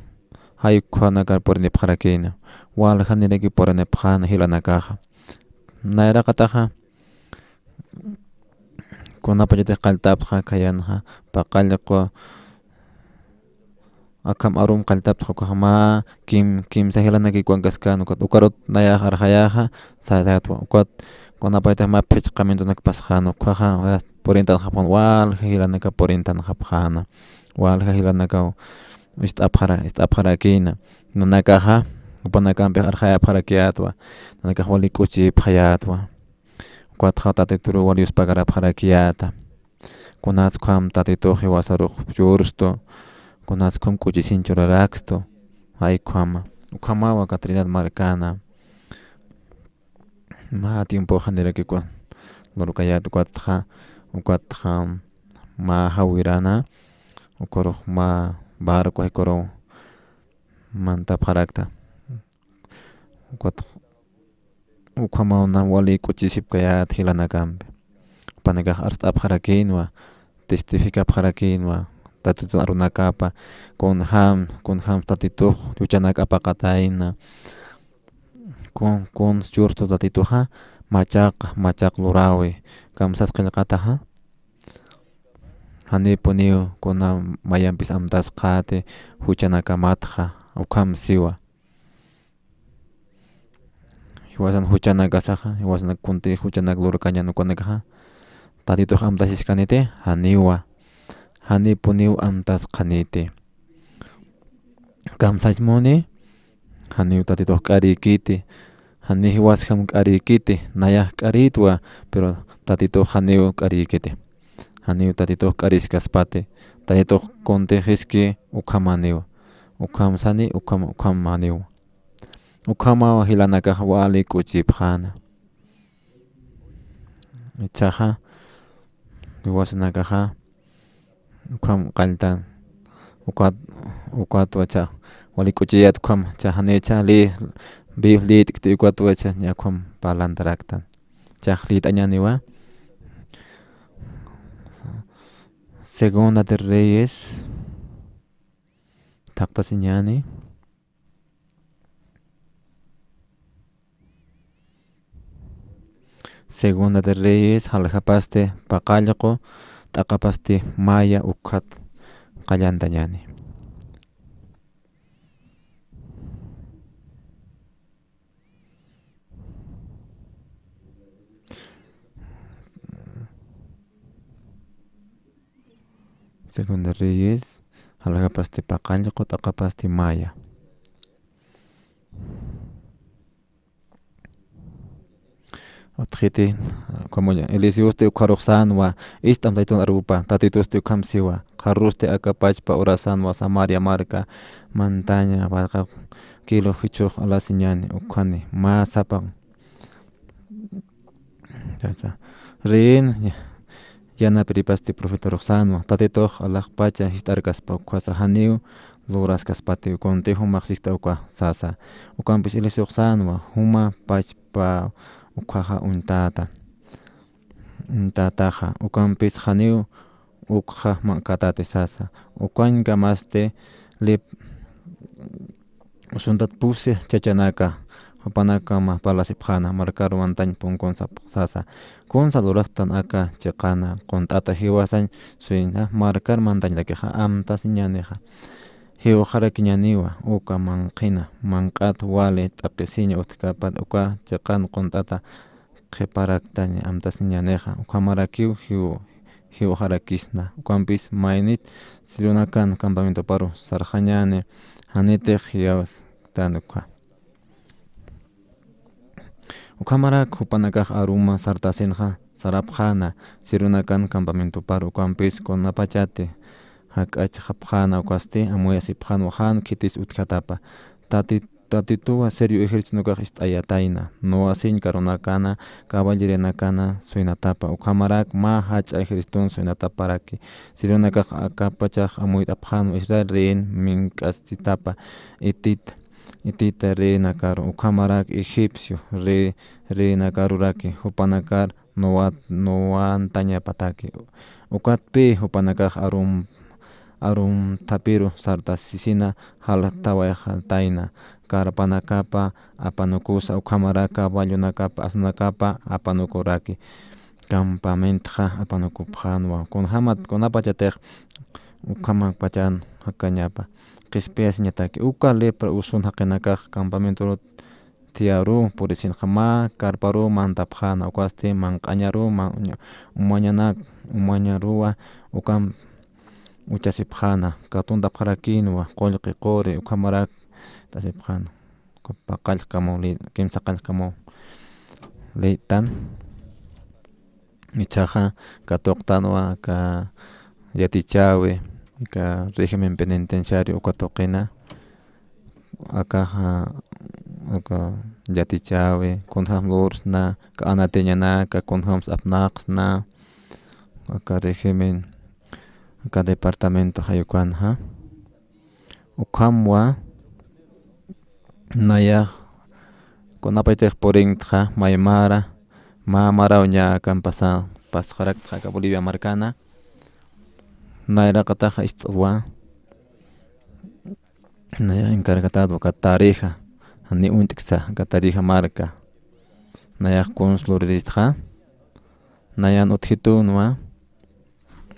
jay ukhanakar purinipxarakïna, waljaniraki purinipxäna jilanakaxa. Nayraqataxa, kunapachatix qalltapxta khayanxa, paqallqu akham arum qalltapxta, ukax mä kim-, kimsa jilanakïkwankaskäna, ukat ukarut nayax arxayäxa, sasatwa, ukat kunapachatix mä phichqamintunakpax pasxäna, ukaxa purintanxapxäna, walja jilanaka purintanxapxäna, walja jilanakaw ist'apxara-, ist'apxarakïna. Nanakaxa, jupanakampix arxayapxarakiyätwa, nanakax wali k'uchipxayätwa. Ukatxa Tatituruw wal yuspagarapxarakiyäta. Kunats ukham Tatitux jiwasarux churstu, kunats ukham k'uchisiñ churarakstu, jay ukhama. Ukhamawa aka Trinidad markana. Mä tiempox janirakiw lurkayät, ukatxa, ukatxa mä jawirana, ukarux mä barco jik'uruw mantapxarakta. Ukat ukhamaw na wali k'uchisipkayät jilanakampi. Jupanakax arst'apxarakïnwa, testificapxarakïnwa, Tatitun arunakapa, kunjam, kunjam Tatitux juchanak apaqatayna, kun, kun churstu Tatituxa, machaq, machaq luräwi, kamsas qillqataxa. Janipuniw kuna mayampis amtasqäti juchanakamatxa, ukham siwa. Jiwasan juchanakasaxa, jiwasan kuntix juchanak lurkañän ukanakaxa, Tatitux amtasiskaniti, janiwa. Janipuniw amtasqaniti. Kamsasmuni, janiw Tatitux k'arïkiti, janiw jiwasjam k'arïkiti, nayax k'arïtwa, pero Tatitux janiw k'arïkiti. Janiw Tatitux k'ariskaspati, Tatitux kuntixiski ukhamaniw, ukhamsani, ukham, ukhamaniw. Ukhamaw jilanakax wali k'uchipxäna. Ichhaxa, jiwasanakaxa, ukham qalltan, ukat, ukatwa ichha, wali k'uchiyät ukham, ichha janicha li, Biblia lït'kti ukatwa ichha, ña ukham parlantaraktan. Ichhax lït'añäniwa. Segunda de Reyes, thaqtasiñäni. Segunda de Reyes, jaljapasti paqallqu, t'aqapasti maya, ukkhat qallantañäni. Segunda Reyes, jaljapasti paqallqu, t'aqapasti maya. Utjiti, como Eliseosti ukxarux sänwa, ist'am Tatitun arupa, Tatitusti ukham siwa, qharürusti aka pachpa ura sänwa Samaria marka mantaña, walqa kilo jichhux alasiñäni, ukhani, mä sapa. Sasa, rin, yanapiripasti profetarux sänwa, Tatitux alaxpacha jist'arkaspa ukhasa janiw luraskaspati, kunti jumax sist'a uka sasa. Ukampis Eliseox sänwa, juma pachpa ukhaxa uñtata. Uñtataxa, ukampis janiw ukxa ma'katati sasa. Ukañkamasti lip usuntat pusi chachanaka, jupanakama parlasipxäna, markar mantañ punkun sap-, sasa. Kunsa luraxtan aka chiqana qunt'ata jiwasañ suyna markar mantañrakixa amtasiñänixa. Jiwxarakiñäniwa uka manqhina, manq'at wali t'aqhisiña utjkapat uka chiqan qunt'ata qhiparaktaña amtasiñänixa, ukhamarakiw jiw-, jiwxarakisna, ukampis maynit sirunakan campamentoparu sarxañäni, janitix jiwastan ukha. Ukhamarak jupanakax aruma sartasinxa sarapxäna, sirunakan campamentoparu, ukampis kunapachati jak'achxapxäna, ukasti amuyasipxänwa jan khitis utjatapa. Tati-, Tatituwa Sirio ejércitonukax ist'ayatayna, Noasiñ carronakana, caballerianakana suynatapa, ukhamarak mä jach'a ejércitun suynataparaki. Sirionakax akapachax amuyt'apxänwa Israel reyin mink'asitapa, Hitit, Hitita reinakaru, ukhamarak egipcio rey, reinakaruraki, jupanakar nuwat-, nuwantañapataki. Ukatpï jupanakax arum-, arumthapiru sartasisina jaltawayxatayna, carpanakapa apanukusa, ukhamarak caballonakapa, asnunakapa apanukuraki, campamentxa apanukupxänwa. Kunjamat, kunapachatix ukhamakpachan jakañapa. Qhispiyasiñataki, uka lepra usun jaqinakax campamentoru thiyaru purisinxa mä carparu mantapxäna, ukasti manq'añaru, ma-, uña-, umañanak, umañaruwa ukan uchasipxäna, katuntapxarakïnwa qullqi quri, ukhamarak t'asipxäna. Uka paqallkamu, li-, kimsaqallkamu liytan. Ichhaxa katuqtanwa aka yatichäwi, aka régimen penitenciario uka tuqina, akaxa, aka yatichäwi, kunjam lursna, aka anatiñanaka, kunjams apnaqsna, aka régimen, aka departamento jay ukanxa. Ukhamwa nayax kunapachatix purintxa, maymara, mä maraw ñä akan pasa-, pasxaraktxa aka Bolivia markana, nayraqatax ist'wa, nayax encargatadwa aka Tarija, jani uñt'ksa aka Tarija marka, nayax kuns luriristxa, nayan utjitunwa,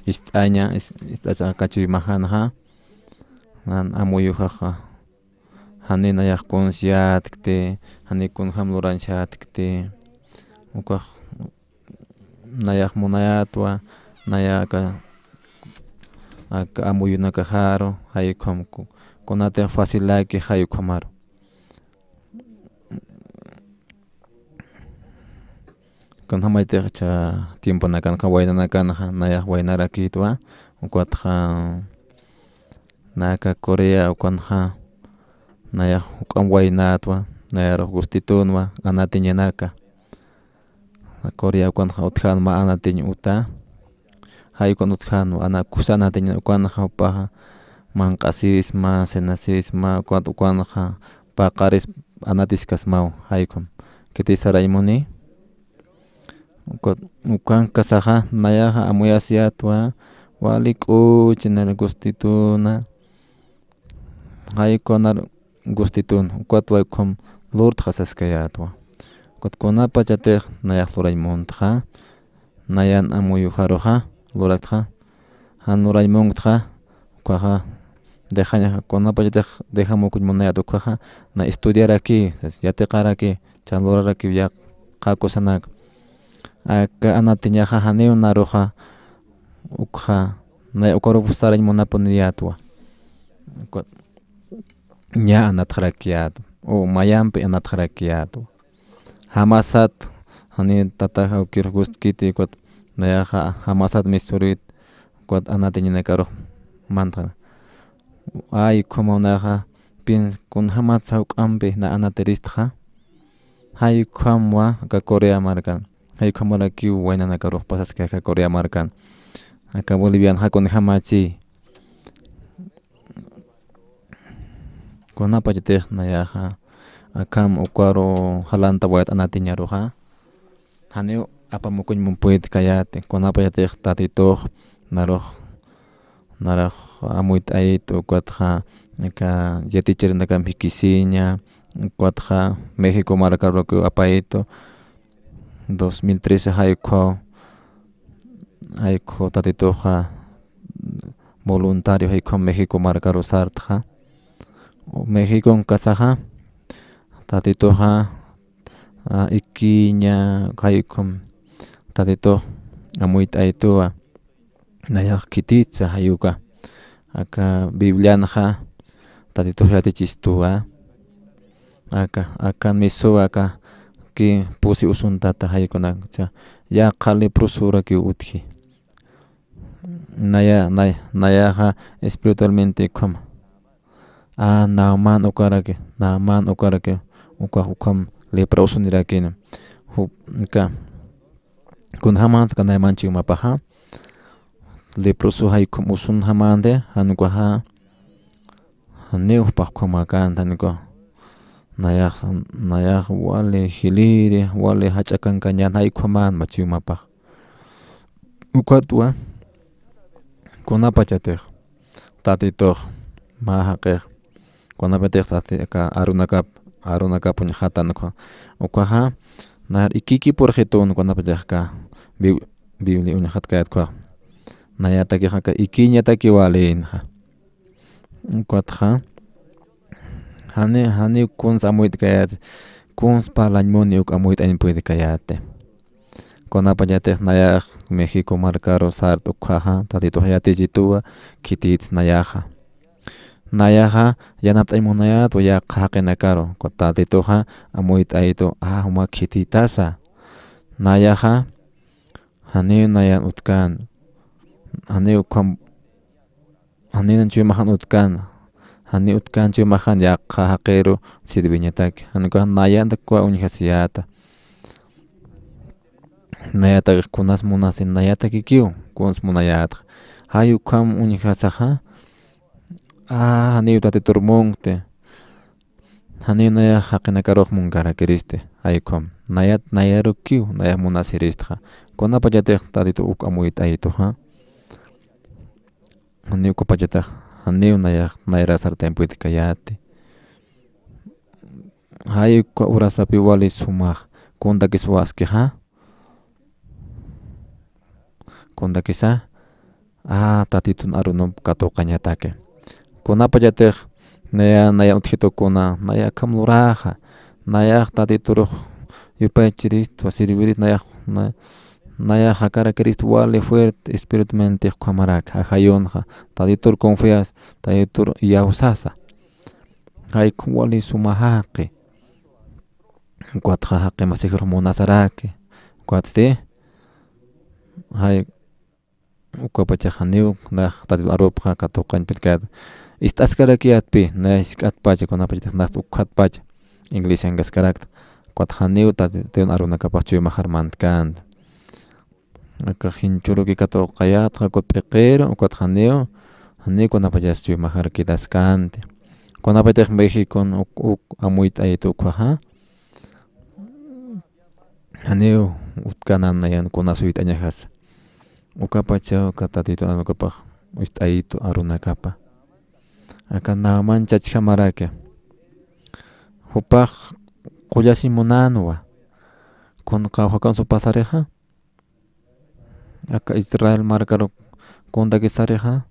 ist'aña, is-, ist'asa aka chuymajänxa, nan amuyujaxa, jani nayax kuns yätkti, jani kunjam lurañshatkti, ukax nayax munayätwa, naya aka, aka amuyunakaxaru, jay ukham ku-, kunatix facilaki jay ukhamaru. Kunjamatix ichha tiemponakanxa, waynanakanxa nayax waynarakïtwa, ukatxa naka Corea ukanxa nayax juk'amp waynätwa, nayarux gustitunwa anatiñanaka. Corea ukanxa utjän mä anatiñ uta. Jay ukan utjänwa, ana kusa anatiñan ukanxa jupaxa manq'asisma, cenasisma, ukat ukanxa paqaris anatiskasmaw, jay ukham. Khitis sarañ muni. Ukat, ukankasaxa nayaxa amuyasiyätwa, wali k'uchi nayar gustituna. Jay ukanar gustituna, ukat waykham lurtxa saskayätwa. Ukat kunapachatix nayax lurañ muntxa, nayan amuyujaruxa luraktxa, jan lurañ munktxa, ukaxa dejañaxa, kunapachatix dejamukuñ munayät ukaxa, na estudiaraki, yatiqaraki, ch'an luraraki yaqha kusanak. Aka anatiñaxa janiw naruxa, ukxa, nay ukarupus sarañ munapuniyätwa. Ukat ñä anatxarakiyätwa, o mayampi anatxarakiyätwa. Jamasat, jani tatax awkirux gustkiti, ukat nayaxa jamasat misturit, ukat anatiñanakarux mantxana. Ay, ukhamaw nayaxa, pin, kunjamatsa juk'ampi na anatiristxa, jay ukhamwa aka Corea markan. Jay ukhamarakiw waynanakarux pasaskay aka Corea markan. Aka Bolivianxa kunjamachi. Kunapachatix nayaxa akham ukaru jalantawayät anatiñaruxa, janiw apamukuñ mumpuytkayäti, kunapachatix Tatitux narux, narux amuyt'ayit, ukatxa aka yatichirinakamp jikisiña, Ukatxa México markaruki apaytu, dos mil trece jayukhaw, jayukhaw Tatituxa voluntario jayukhaw México markaru sartxa. México kasaxa, Tatituxa, a, ikiña jayukham Tatitux amuyt'aytuwa. Nayax khititsa jayuka. Aka Biblianxa Tatitux yatichistuwa. Aka, akan misuwa aka ki pusi usuntata jayukunakcha. Yaqha leprosurakiw utji. Naya, nay-, nayaxa espiritualmente ukhama. A, Naamán ukaraki, Naamán ukaraki, uka, ukham lepra usunirakina. Ju-, uka, kunjamansa ka Naamán chiwmapaxa. Leproso jay ukham usunjamänti, jan ukaxa, janiw jupax ukhamäkänti, jan uka. Nayax, nayax wali jiliri, wali jach'a kankañän jay ukhamänma chiwmapax. Ukatwa, kunapachatix Tatitux mä jaqix, kunapachatix Tati-, aka Aaronakap, Aaronakap uñxatan ukha, ukhaxa, nayax ikiki purxitun kunapachatix aka Bib-, Biblia uñxatkayät ukhax. Nayatakix aka ikiñataki walïnxa. Ukatxa, jani, janiw kuns amuyt'kayäti, kuns parlañ muni uk amuyt'añ puydkayäti. Kunapachatix nayax México markaru sart ukhaxa, Tatitux yatichituwa, khititsa nayaxa. Nayaxa, yanapt'añ munayätwa yaqha jaqinakaru, ukat Tatituxa amuyt'aytu, a, juma khititasa. Nayaxa, janiw nayan utkan, janiw ukham, janiw nayan chuymaxan utkan, janiw utkan chuymaxan yaqha jaqiru sirviñataki, jan ukax nayan uka uñjasiyäta. Nayatakix kunas munasin, nayatakikiw kuns munayätxa. Jay ukham uñjasaxa, a, janiw Tatitur munkti. Janiw nayax jaqinakarux munkarakiristi, jay ukham. Nayat, nayarukiw, nayax munasiristxa. Kunapachatix Tatitu uk amuyt'aytuxa. Janiw ukapachatax, janiw nayax, nayar sartañ puydkayäti. Jay uka urasapi wali sumax, kuntakis waskixa. Kuntakisa, a, Tatitun arunamp katuqañataki. Kunapachatix, naya, naya utjitukuna, naya akham luraxa, nayax Tatiturux yupaychiristwa, sirviristu, nayax, na-, nayax jakarakiristwa wali fuerte espiritualmente ukhamarak, ajayunxa, Tatitur confias, Tatitur iyawsasa. Jay ukham wali suma jaqi. Ukatxa jaqi masijirux munasaraki. Ukatsti, jay, ukapachax janiw nax Tatitu arupxa katuqañ pillkät. Ist'askarakiyätpi, nayax jisk'atpacha, kunapachatix nast ukkhatpacha, iglesiankaskarakta. Ukat janiw Tatitun arunakapax chuymaxar mantkänti. Aka jinchuruki katuqayätxa, ukat p'iqiru, ukat janiw, janiw kunapachas chuymaxar quedaskänti. Kunapachatix Mexicon uk, uk amuyt'aytu ukhaxa. Janiw utkanan nayan kuna suyt'añaxasa. Ukapacha, uka Tatitun arunapax ist'aytu arunakapa. Aka Naamán chachjamaraki. Jupax qullasiñ munänwa. Kun qawjakan supasarixa. Aka Israel markaru kuntakisarixa,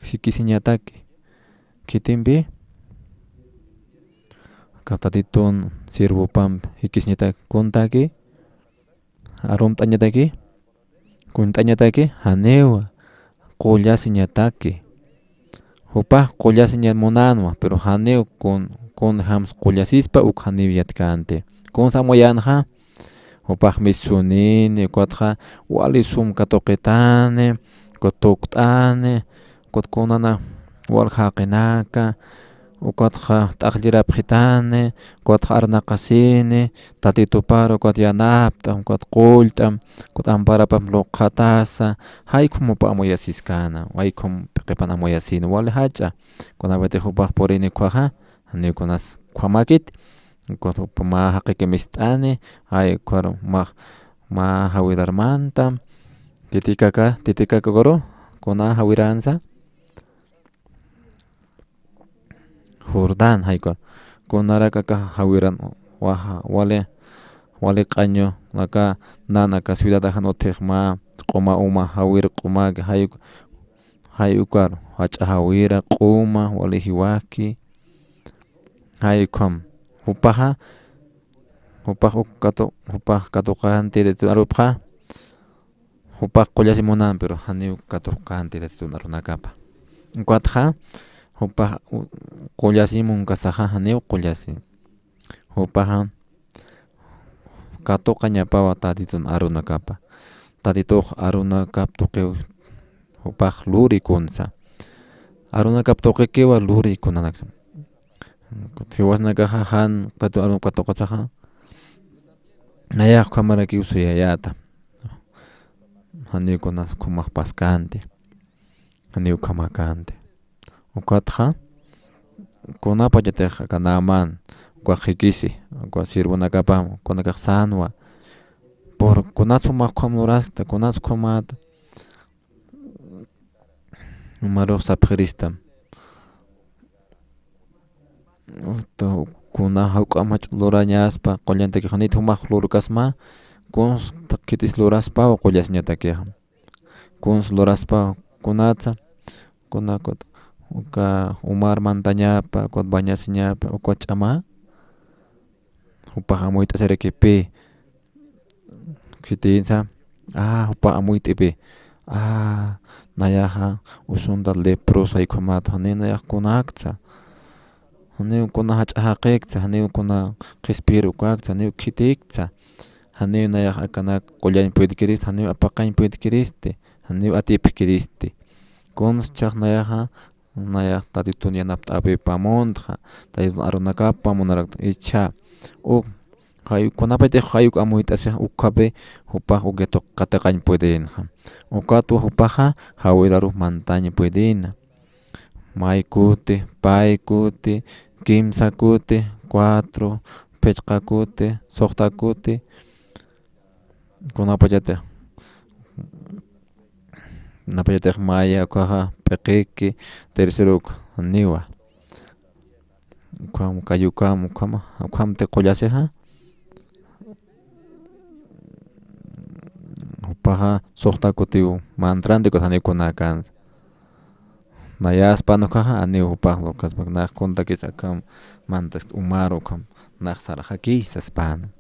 jikisiñataki. Khitimpi, aka Tatitun siervopampi jikisiñataki, kuntaki, arumt'añataki, kunt'añataki, janiwa, qullasiñataki. Jupax qullasiñat munänwa, pero janiw kun, kunjams qullasispa uk janiw yatkänti. Kunsa amuyänxa, jupax misunini, ukatxa wali sum katuqitani, ukat tukt'ani, ukat kunana wal jaqinaka, ukatxa t'aqllirapxitani, ukatxa arnaqasini, Tatitupar ukat yanapt'am, ukat qullt'am, ukat amparapam luqhatasa, jay ukham jupa amuyasiskäna, jay ukham p'iqipan amuyasïna, wali jach'a, kunapachatix jupax purini ukkhaxa, janiw kunas ukkhamäkit, ukat jupa mä jaqiki mist'ani, jay ukkharu mä, mä jawirar mantam, Titikaka, Titikaka ukaru, kuna jawiränsa, Jordán, jayku. Kunarak aka jawiran waja, wali, wali q'añu, aka, nan aka ciudad ajan utjixma, q'uma uma, jawir q'umaki, jay, jay ukar, jach'a jawira, q'uma, wali jiwaki, jay ukham. Jupaxa, jupax uk katu-, jupax katuqanti Tatitun arupxa, jupax qullasi munan, pero janiw katuqanti Tatitun arunakapa. Ukatxa, jupax u-, qullasi munkasaxa, janiw qullasi. Jupaxa katuqañapawa Tatitun arunakapa. Tatitux arunakap tuqiw jupax luri kunsa. Arunakap tuqikiwa luri kunanaksa. Jiwasnakaxa jan Tatitun arunakap katuqasaxa, nayax ukhamarakiw suyayäta. Janiw kunas ukhamax paskanti. Janiw ukhamakanti. Ukatxa, kunapachatix aka Naamán, ukax jikisi, uka sirvonakapam, kunakax sänwa. Por, kunas jumax ukham luraskta, kunas ukhamäta. Umarux sapxiristam. Ustu, kuna jawk'am jach'a lurañaspa, qullantakix janit jumax lurkasma, kuns khitis luraspaw qullasiñatakixa. Kuns luraspaw, kunatsa, kuna kut, uka Umar mantañapa, kut bañasiñapa, uka ch'ama. Jupax amuyt'asirakipi, khitinsa, a, jupax amuyt'ipi, a, nayaxa usunta leproso jay ukhamat, janiw nayax kunakta, janiw kuna jach'a jaqiktsa, janiw kuna qhispiyir ukakta, janiw khitikta, janiw nayax akanak qullañ puytkiristi, janiw apaqañ puytkiristi, janiw atipkiristi. Kunsa jichhax nayaxa, nayax Tatitun yanapt'äwipa muntxa, Tatitun arunakapa munarakta jichha. Uk, jay, kunapachatix jay uk amuyt'asix ukhapi, jupax uk yatiqañ puedinxa. Ukatwa jupaxa jawirarux mantañ puedina. May kuti, pay kuti, kimsa kuti, cuatro, phichqa kuti, suxta kuti, kunapachatix, kunapachatix maya ukaxa p'iqiki, tercero uka, janiwa. Ukham, kayukam, ukhama, ukhamti qullasixa. Jupaxa suxta kutiw mantranti, ukat janiw kunakansa. Nayaspan ukaxa, janiw jupax lurkaspa, nax kuntakis akham mantaskta Umar ukham, nax sarxaki saspan.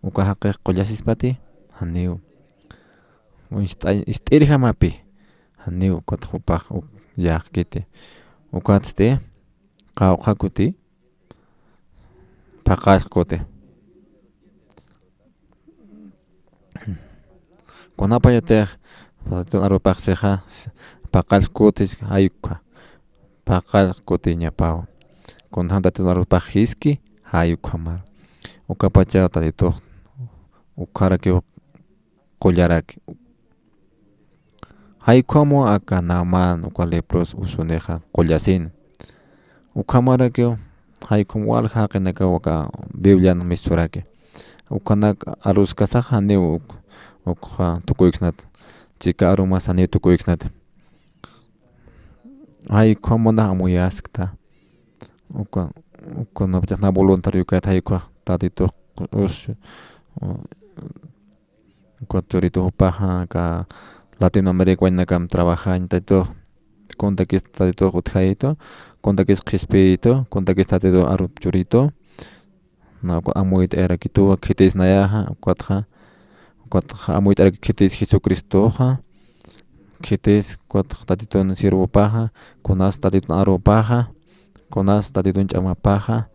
Uka jaqix qullasispati, janiw. Ist'ay-, ist'irjamapi, janiw ukat jupax uk yäqkiti. Ukatsti, qawqha kuti, phaqallq kuti. Kunapachatix, Tatitun arupax sixa, phaqallq kuti jay ukha, phaqallq kutiñapaw. Kunjam Tatitun arupax jiski, jay ukhamar. Ukapachaw Tatitux, ukharakiw qullaraki. Jay ukhamwa aka Naamán, uka leproso usunixa qullasin. Ukhamarakiw, jay ukham walja jaqinakaw aka Biblian misuraki. Ukhanak aruskasax janiw uk, ukxa tukuyksnat. Chika arumas janiw tukuyksnat. Jay ukham munax amuyaskta. Uka, uka napachax na voluntario kayt jay ukxa Tatitux us, Ukat churitu jupaxa, aka Latinoamérica waynakam trabajañ Tatitux, kuntakis Tatitux utjayitu, kuntakis qhispiyitu, kuntakis Tatitux arup churitu. Na uka amuyt'ayarakituwa, khitis nayaxa, ukatxa, ukatxa amuyt'araki khitis Jesucristoxa, khitis, ukatxa Tatitun sirvupaxa, kunas Tatitun arupaxa, kunas Tatitun ch'amapaxa,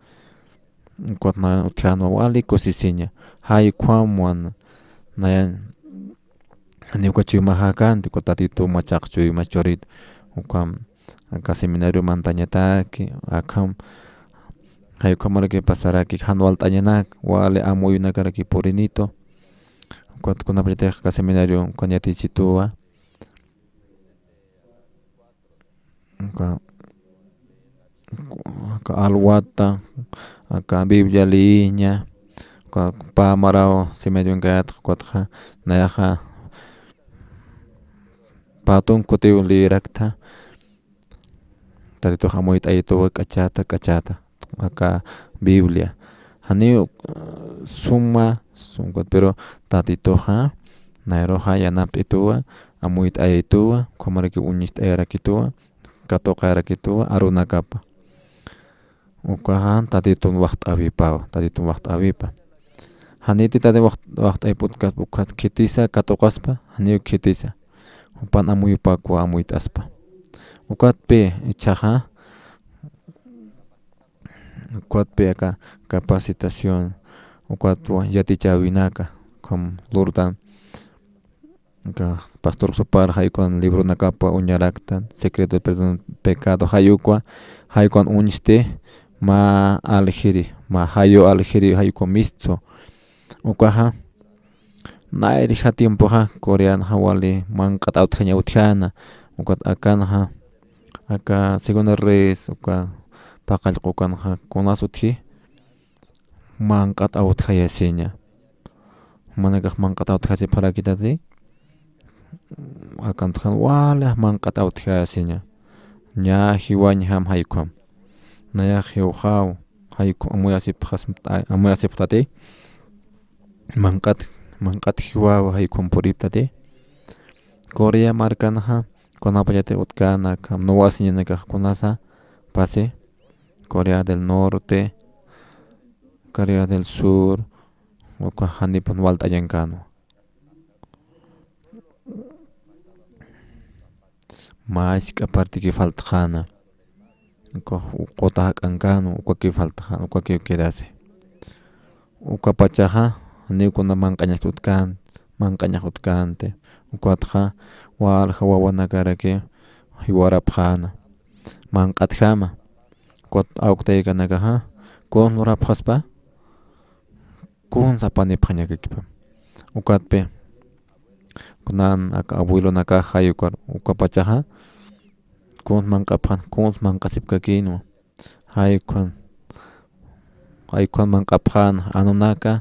ukat na utjänwa wali kusisiña. Jay ukhamwa nayan, janiw uka chuymaxäkänti, ukat Tatitu machaq chuyma churit, ukham aka seminario mantañataki, akham, jay ukhamaraki pasaraki, jan walt'añanak, wali amuyunakaraki purinitu, ukat kunapachatix aka seminario ukan yatichituwa. Aka, aka alwata, aka Biblia leeña, aka pä maraw seminarion kayatxa, ukatxa nayaxa pä tun kutiw leerakta, Tatitux amuyt'ayituwa k'achata, k'achata. Aka Biblia. Janiw, eh, suma, sumkut, pero Tatituxa, nayruxa yanamp'ituwa, amuyt'ayituwa, ukhamaraki uñist'ayarakituwa, katuqayarakituwa, arunakapa. Ukaxa Tatitun waxt'awipawa, Tatitun waxt'awipa. Janiti Tati wax-, waxt'ayput kaspa, ukat khitisa katuqaspa, janiw khitisa. Jupan amuyupakwa amuyt'aspa. Ukatpi ichhaxa, ukatpi aka capacitación, ukatwa yatichäwinaka, ukham lurtan, aka pastor Sopar jay ukan libronakapa uñaraktan, Secreto del Perdón del Pecado, jay ukwa, jay ukan uñsti, mä aljiri, mä jayu aljiri, jay ukwa mistsu. Ukaxa, nayrïxa tiempoxa, Coreanxa wali manq'at awtjaña utjäna, ukat akanxa, aka Segunda Reyes, uka paqallqu ukanxa, kunas utji, manq'at awtjayasiña. Jumanakax manq'at awtjasipxarakitati, akan utjan wali manq'at awtjayasiña. Ña jiwañjam jay ukham. Nayax jiwxaw, jay ukhu amuyasipxas-, amuyasipxtati. Manq'at, manq'at jiwaw jay ukham puriptati. Corea markanxa, kunapachatix utjkänaka, nuwasiñanakax kunasa, pasi, Corea del Norte, Corea del Sur, uka janipan walt'añankänwa. Mä jisk'a partiki faltxäna. Ukax quta jak'ankänwa, ukakiw faltxäna, ukakiw quedasi. Ukapachaxa, janiw kuna manq'añax utjkän, manq'añax utjkänti. Ukatxa, walja wawanakaraki jiwarapxäna. Manq'atjama. Ukat awktaykanakaxa, kun lurapxaspa, kun sapanipxañakakipa. Ukatpi, kunan aka abuelonakax jay ukar, ukapachaxa, kun manq'apxän, kun manq'asipkakïnwa. Jay ukhan, jay ukhan manq'apxän, anunaka,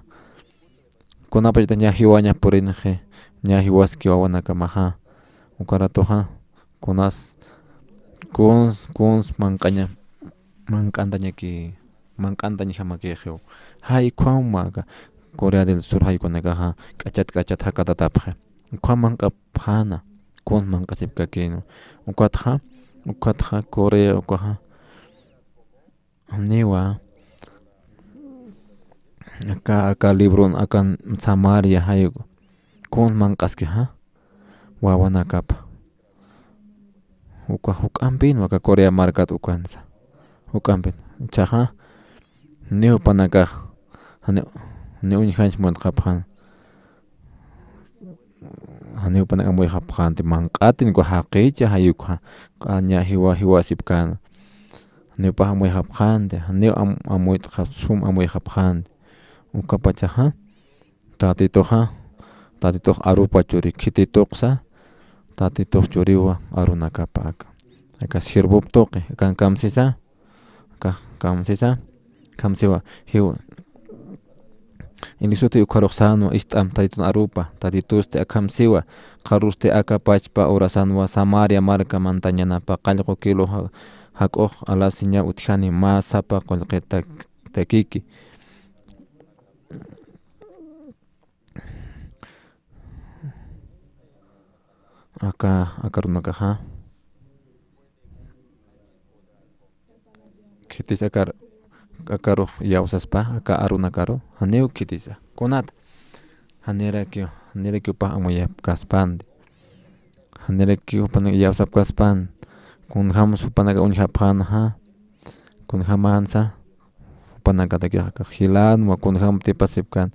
kunapachatix ña jiwaña purinxi, ña jiwaski wawanakamaxa, uka ratoxa, kunas, kuns, kuns manq'aña, manq'antañaki, manq'antañjamakixiw. Jay ukhama aka Corea del Sur jay ukanakaxa, k'achat, k'achat jakatatapxi. Ukham manq'apxäna, kuns manq'asipkakïnwa. Ukatxa, ukatxa Corea ukaxa, niwa, aka, aka libron, aka Samaria jay uka, kun manq'askixa, wawanakapa. Uka juk'ampïnwa aka Corea markat ukansa. Juk'ampïn. Jichhaxa, ni jupanakax, jani, ni uñjañs muntxapxän. Janiw jupanak amuyxapxänti, manq'atin uka jaqicha jay ukxa, q'aña jiwa, jiwasipkän. Janiw jupax amuyxapxänti, janiw am, amuytxa, sum amuyxapxänti. Ukapachaxa, Tatituxa, Tatitux arupa churi, khitituqsa, Tatitux churiwa arunakapa aka. Aka siervop tuqi, akan kamsisa, aka kamsisa, kamsiwa, jiw. Ilisuti ukharux sänwa, ist'am Tatitun arupa, Tatitusti akham siwa, qharüsti aka pachpa urasanwa Samaria marka mantañanapa qallqu kilo ja-, jak'ux alasiña utjani mä sapa qullqi tak-, takiki. Aka, aka arunakaxa. Khitis akar, akarux iyawsaspa, aka arunakaru, janiw khitisa. Kunat, janirakiw, janirakiw jupax amuyapkaspanti. Janirakiw jupanak iyawsapkaspan. Kunjams jupanaka uñjapxänxa. Kunjamansa, jupanakatakix aka jilänwa, kunjam tipasipkän,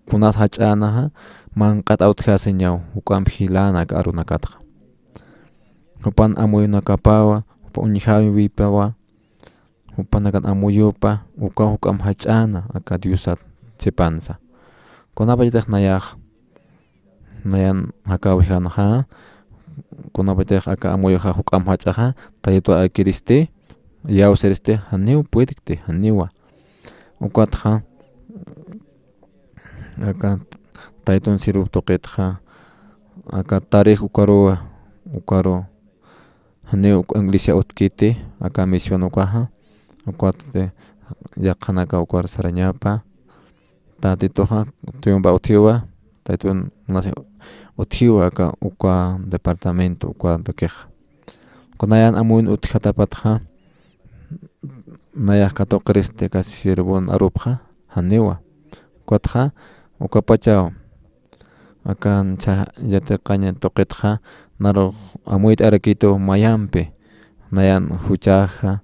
kunas jach'änaxa, manq'at awtjasiñaw, juk'amp jilän aka arunakatxa. Jupan amuyunakapawa, jupa uñjäwipawa, jupanakan amuyupa, ukaw juk'amp jach'äna, aka Diosat sipansa. Kunapachatix nayax, nayan jakawjänxa, kunapachatix aka amuyuxa juk'amp jach'axa, Taytituw akiristi, iyawsiristi, janiw puedkti, janiwa. Ukatxa, aka Taytitun siervop tuqitxa, aka tarix ukaruwa, ukaru, Janiw uk iglesia utkiti, aka misión ukaxa, ukat yaqhanaka ukar sarañapa, Tatituxa, tuyumpa utjiwa, Tatitun nasi utjiwa aka uka departamento, uka tukixa. Kunayan amuyun utjatapatxa, nayax katuqiristi aka siervon arupxa, janiwa. Ukatxa, ukapachaw, akancha yatiqaña tuqitxa, narux amuyt'arakitu mayampi, nayan juchaxa,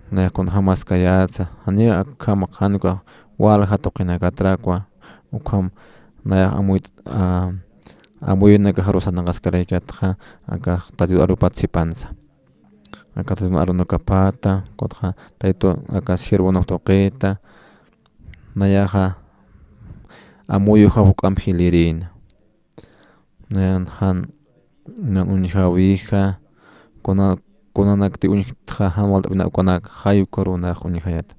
nayax kunjämaskayätsa, janiw akham, jan ukax walja tuqinakatrakwa, ukham nayax amuyt-, a, amuyunakax arusanakaskaraykatxa, akax Tatitu arupat sipansa. Aka Tatitu arunakapata, ukatxa Tatitu aka siervonux tuqita, nayaxa amuyuxa juk'amp jilïrïna. Nayan jan, nan uñjäwixa, kuna, kunanakti uñjtxa jan walt'apina ukanak, jay ukaruw nax uñjayät.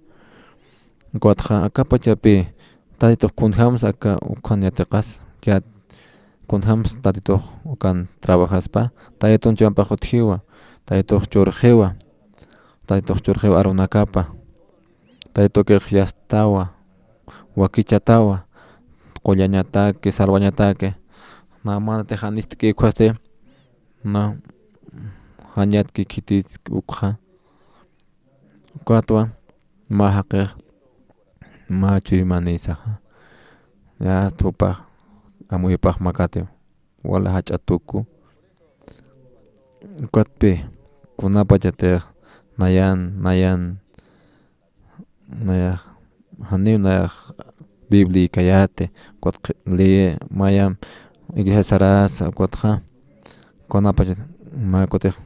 Ukatxa aka pachapi, Tatitux kunjämsa aka ukhan yatiqas, yat, kunjämsa Tatitux ukan trabajaspa, Tatitun chuyampax utjiwa, Tatitux churxiwa, Tatitux churxiwa arunakapa. Taytukix yastawa, wakichatawa, qullañataki, salvañataki. Namanatix jan ist'ki ukhasti, na, jañatki khititski ukxa. Ukatwa, mä jaqix, mä chuymanïsaxa. Yasta jupax, amuyupax makatiw. Wali jach'a tuku. Ukatpï, kunapachatix nayan, nayan, nayax, janiw nayax Bibliaykayäti, ukat qhi-, li-, mayam iglesia sarasa, ukatxa, kunapachat, mä kutix,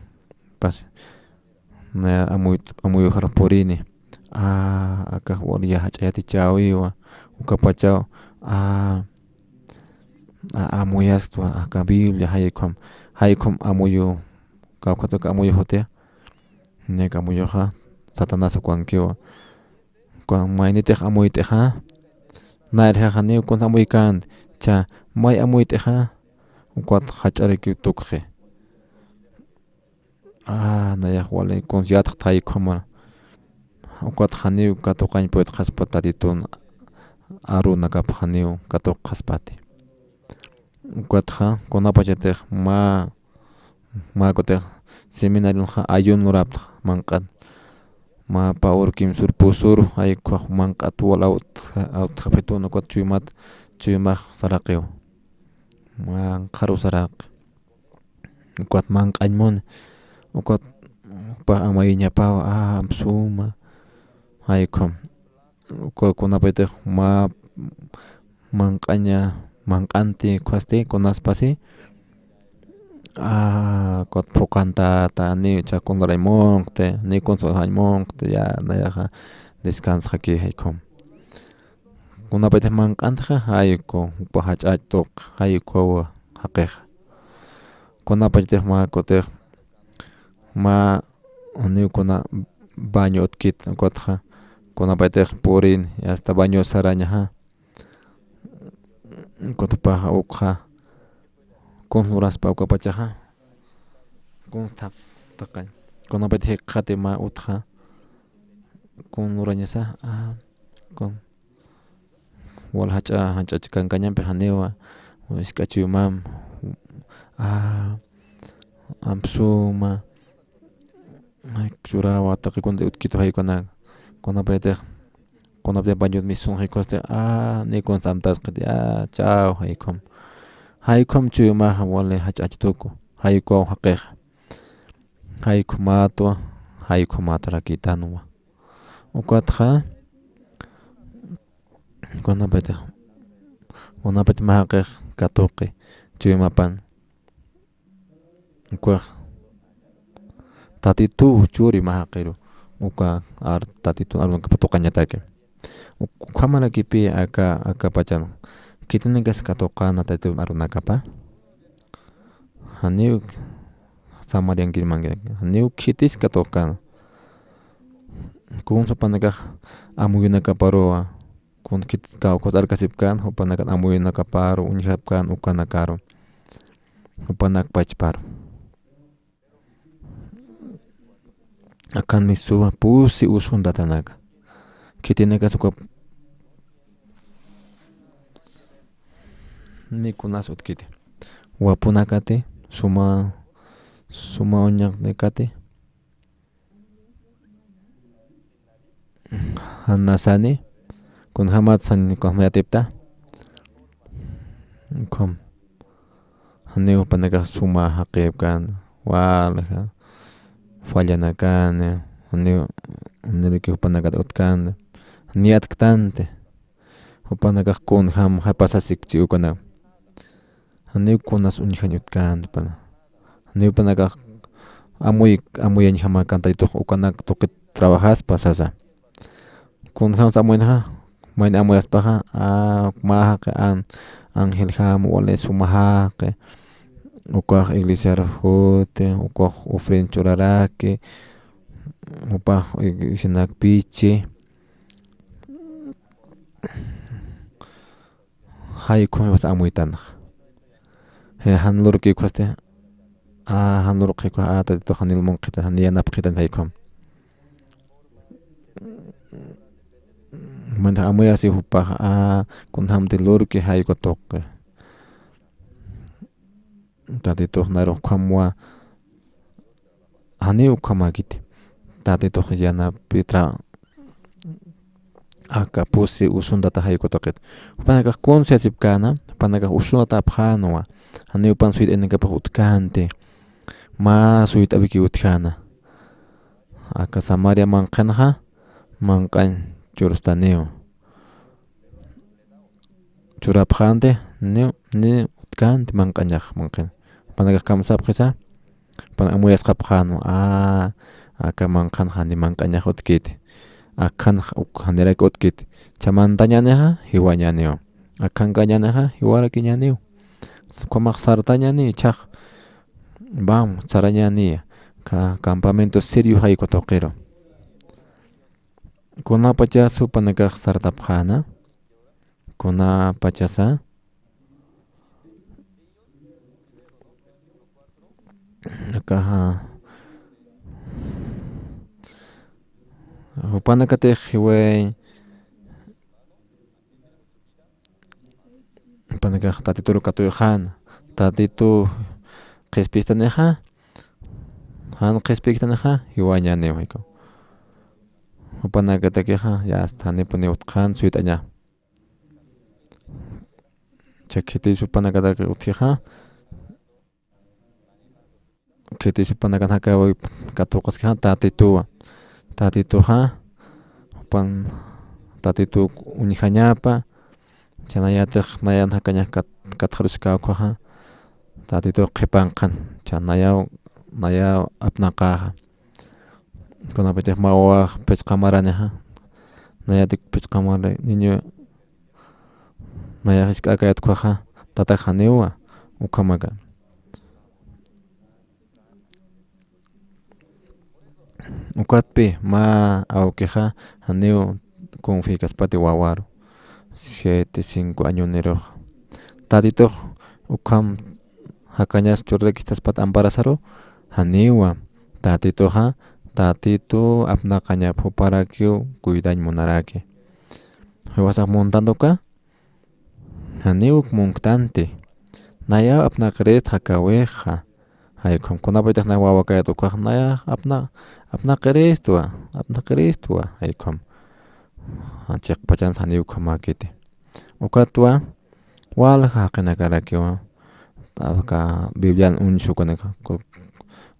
pas, naya amuy-, amuyuxar purini. A, akax wali jach'a yatichäwiwa, ukapachaw, a, a, amuyastwa, aka Biblia, jay ukham, jay ukham amuyu, kawkhatsa aka amuyu jutix, nek amuyuxa, Satanás ukankiwa. Uka maynitix amuyt'ixa, nayrjax janiw kunsa amuykänti, cha, may amuyt'ixa, ukat jach'araki tukxi. A, nayax wali kunsa yatxta jay ukhamar. Ukat janiw katuqañ puytxaspa Tatitun arunakap janiw katuqxaspati. Ukatxa, kunapachatix mä, mä kutix seminarionxa ayuno luraptxa, manq'at. Mä pä ur kimsür pusür, jay ukhax manq'at wal awt-, awtxapxitun ukat chuymat, chuymax saraqiw. Manq'aru saraqi. Ukat manq'añ muni, ukat jupax amayuñapawa, a, amp suma, jay ukham. Uka kunapachatix mä manq'aña, manq'anti ukhasti, kunaspasi, a, ukat phuqantata, ni cha kun lurañ munqti, ni kun suxañ munqti, ya, nayaxa descansxaki, jay ukham. Kunapachatix manq'antixa, jay ukaw, jupax jach'ach tuq, jay ukawa jaqixa. Kunapachatix mä kutix, mä, janiw kuna baño utkit, ukatxa, kunapachatix purin, ya está baño sarañaxa. Ukat jupax ukxa, kun luraspa ukapachaxa. Kun thaq-, thaqañ. Kunapachatix jikxati mä utxa. Kun lurañasa, a, kun. Wal jach'a, jach'a chikankañampi janiwa, jisk'a chuymam, a, amp suma, ay, churawa, taqi kunti utkitu jay ukanak, kunapachatix, kunapachatix bañot misun jay ukhasti, a, ni kun samtasqiti, a, ch'aw, jay ukham. Jay ukham chuymaxa wali jach'ach tuku, jay ukaw jaqixa. Jay ukhamatwa, jay ukhamatarakïtanwa. Ukatxa, kunapachatix, kunapachatix mä jaqix katuqi chuymapan. Ukax Tatituw churi mä jaqiru. Uka ar-, Tatitun arunakap tuqañataki. Uk-, ukhamarakipi aka, aka pachan. Khitinakas katuqäna Tatitun arunakapa. Janiw samariankirmanki, janiw khitis katuqkän. Kun jupanakax amuyunakaparuwa, kun khit kawkhas arkasipkän, jupanakan amuyunakaparu, uñjapkän ukanakaru, jupanak pachparu. Akan misuwa pusi usuntatanaka. Khitinakas uka mikunas utkiti. Wapunakati, suma, suma uñaqnakati. Jan nasani, kunjamat sani, kunjamat yatipta. Ukham. Janiw jupanakax suma jaqipkän, walja, fallanakani, janiw, janiraki jupanakat utkänti, janiy atktanti, jupanakax kunjam jay pasasipchi ukanak. Janiw kunas uñjañ utkänti pana. Janiw jupanakax amuy, amuyañjamäkän Taytux ukanak tuqit trabajaspa sasa. Kunjams amuynaxa, mayni amuyaspaxa, a, mä jaqi an, angeljam, wali suma jaqi, ukax iglesiar juti, ukax ofrenda churaraki, jupax iglesianak pichi. Jay ukham jiwas amuytanxa. Je, jan lurki ukhasti, a, jan lurqi ukha, a, Tatitux janil munqhitan, janil yanapxitan jay ukham. Manix amuyasi jupax, a, kunjamti lurki jay uka tuqi. Tatitux nayrux ukhamwa, janiw ukhamäkiti. Tatitux yanapitra aka pusi usuntata jay uka tuqit. Jupanakax kuns yasipkäna, jupanakax usuntatapxänwa. Janiw jupan suyt'añanakapax utjkänti. Mä suyt'awiki utjäna. Aka Samaria manqhanxa, manq'añ churstaniw. Churapxänti, ni, ni utjkänti manq'añax manq'in. Jupanakax kamsapxisa, jupan amuyasxapxänwa, a, aka manqhanxa ni manq'añax utjkiti. Akhanx uk, janirak utjkiti. Chamantañänixa, jiwañäniw. Akhankañänixa, jiwarakiñäniw. Ukhamax sartañäni, ichhax, vam, sarañäniya. Ka, campamento sirio jay uka tuqiru. Kunapachas jupanakax sartapxäna, kunapachasa, akaxa, jupanakatix jiway, jupanakax Tatituru katuyxäna, Tatitu qhispistanixa, jan qhispistanixa, jiwañäniw jay ukham. Jupanakatakixa, ya, hasta janipuniw utjkän suyt'aña. Cha khitis jupanakataki utjixa, khitis jupanakan jakawi katuqaskixa Tatituwa. Tatituxa, jupan Tatitu uñjañapa, cha nayatix nayan jakañax kat, katxaruskawkhaxa, Tatitux qhipanqhan, cha nayaw, nayaw apnaqäxa. Kunapachas mä wawax phichqamaranixa, nayatik phichqamari, niño, nayax jisk'a akayät ukkhaxa, tatax janiwa, ukhamaka. Ukatpï mä awkixa janiw confiakaspati wawaru, siete, cinco añonirux. Tatitux ukham jakañas churarakistaspati amparasaru, janiwa. Tatituxa, Tatitu apnaqañap juparakiw cuidañ munaraki. Jiwasax muntantuka, janiw uk munktanti. Nayaw apnaqirist jakawixa. Jay ukham kunapachas nayax wawakayät ukkhax nayax apna, apnaqiristwa, apnaqiristwa, jay ukham. Chiqpachansa janiw ukhamäkiti. Ukatwa, walja jaqinakarakiwa. Aka Biblian uñsukanaka, ku,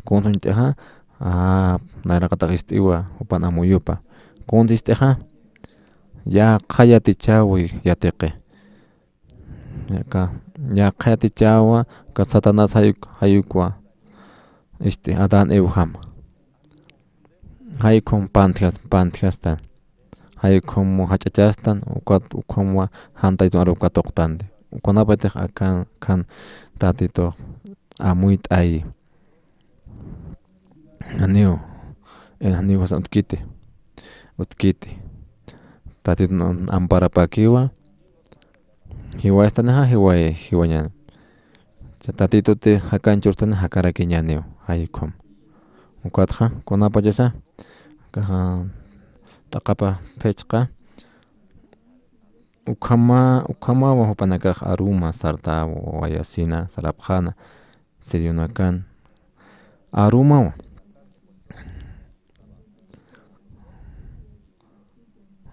kuns uñt'ixa, a, nayraqatax ist'iwa, jupan amuyupa. Kuns ist'ixa, yaqha yatichäwi yatiqi. Aka, yaqha yatichäwa, aka Satanás jay uk, jay ukwa. Este, Adán Evajama. Jay ukham pantjas, pantjastan. Jay ukham jach'achastan, ukat, ukhamwa jan Tatitu arup katuqtanti. Kunapachatix akan, kan Tatitux amuyt'ayi. Janiw, eh, janiw jiwasan utkiti, utkiti. Tatitun amparapakiwa, jiwastanixa, jiway, jiwañäni. Cha Tatituti jakañ churstani jakarakiñäniw, jay ukham. Ukatxa, kunapachasa, kaxa, t'aqapa phichqa, ukhama, ukhamawa jupanakax aruma sartawa, wayasina, sarapxana, serionakan, arumawa.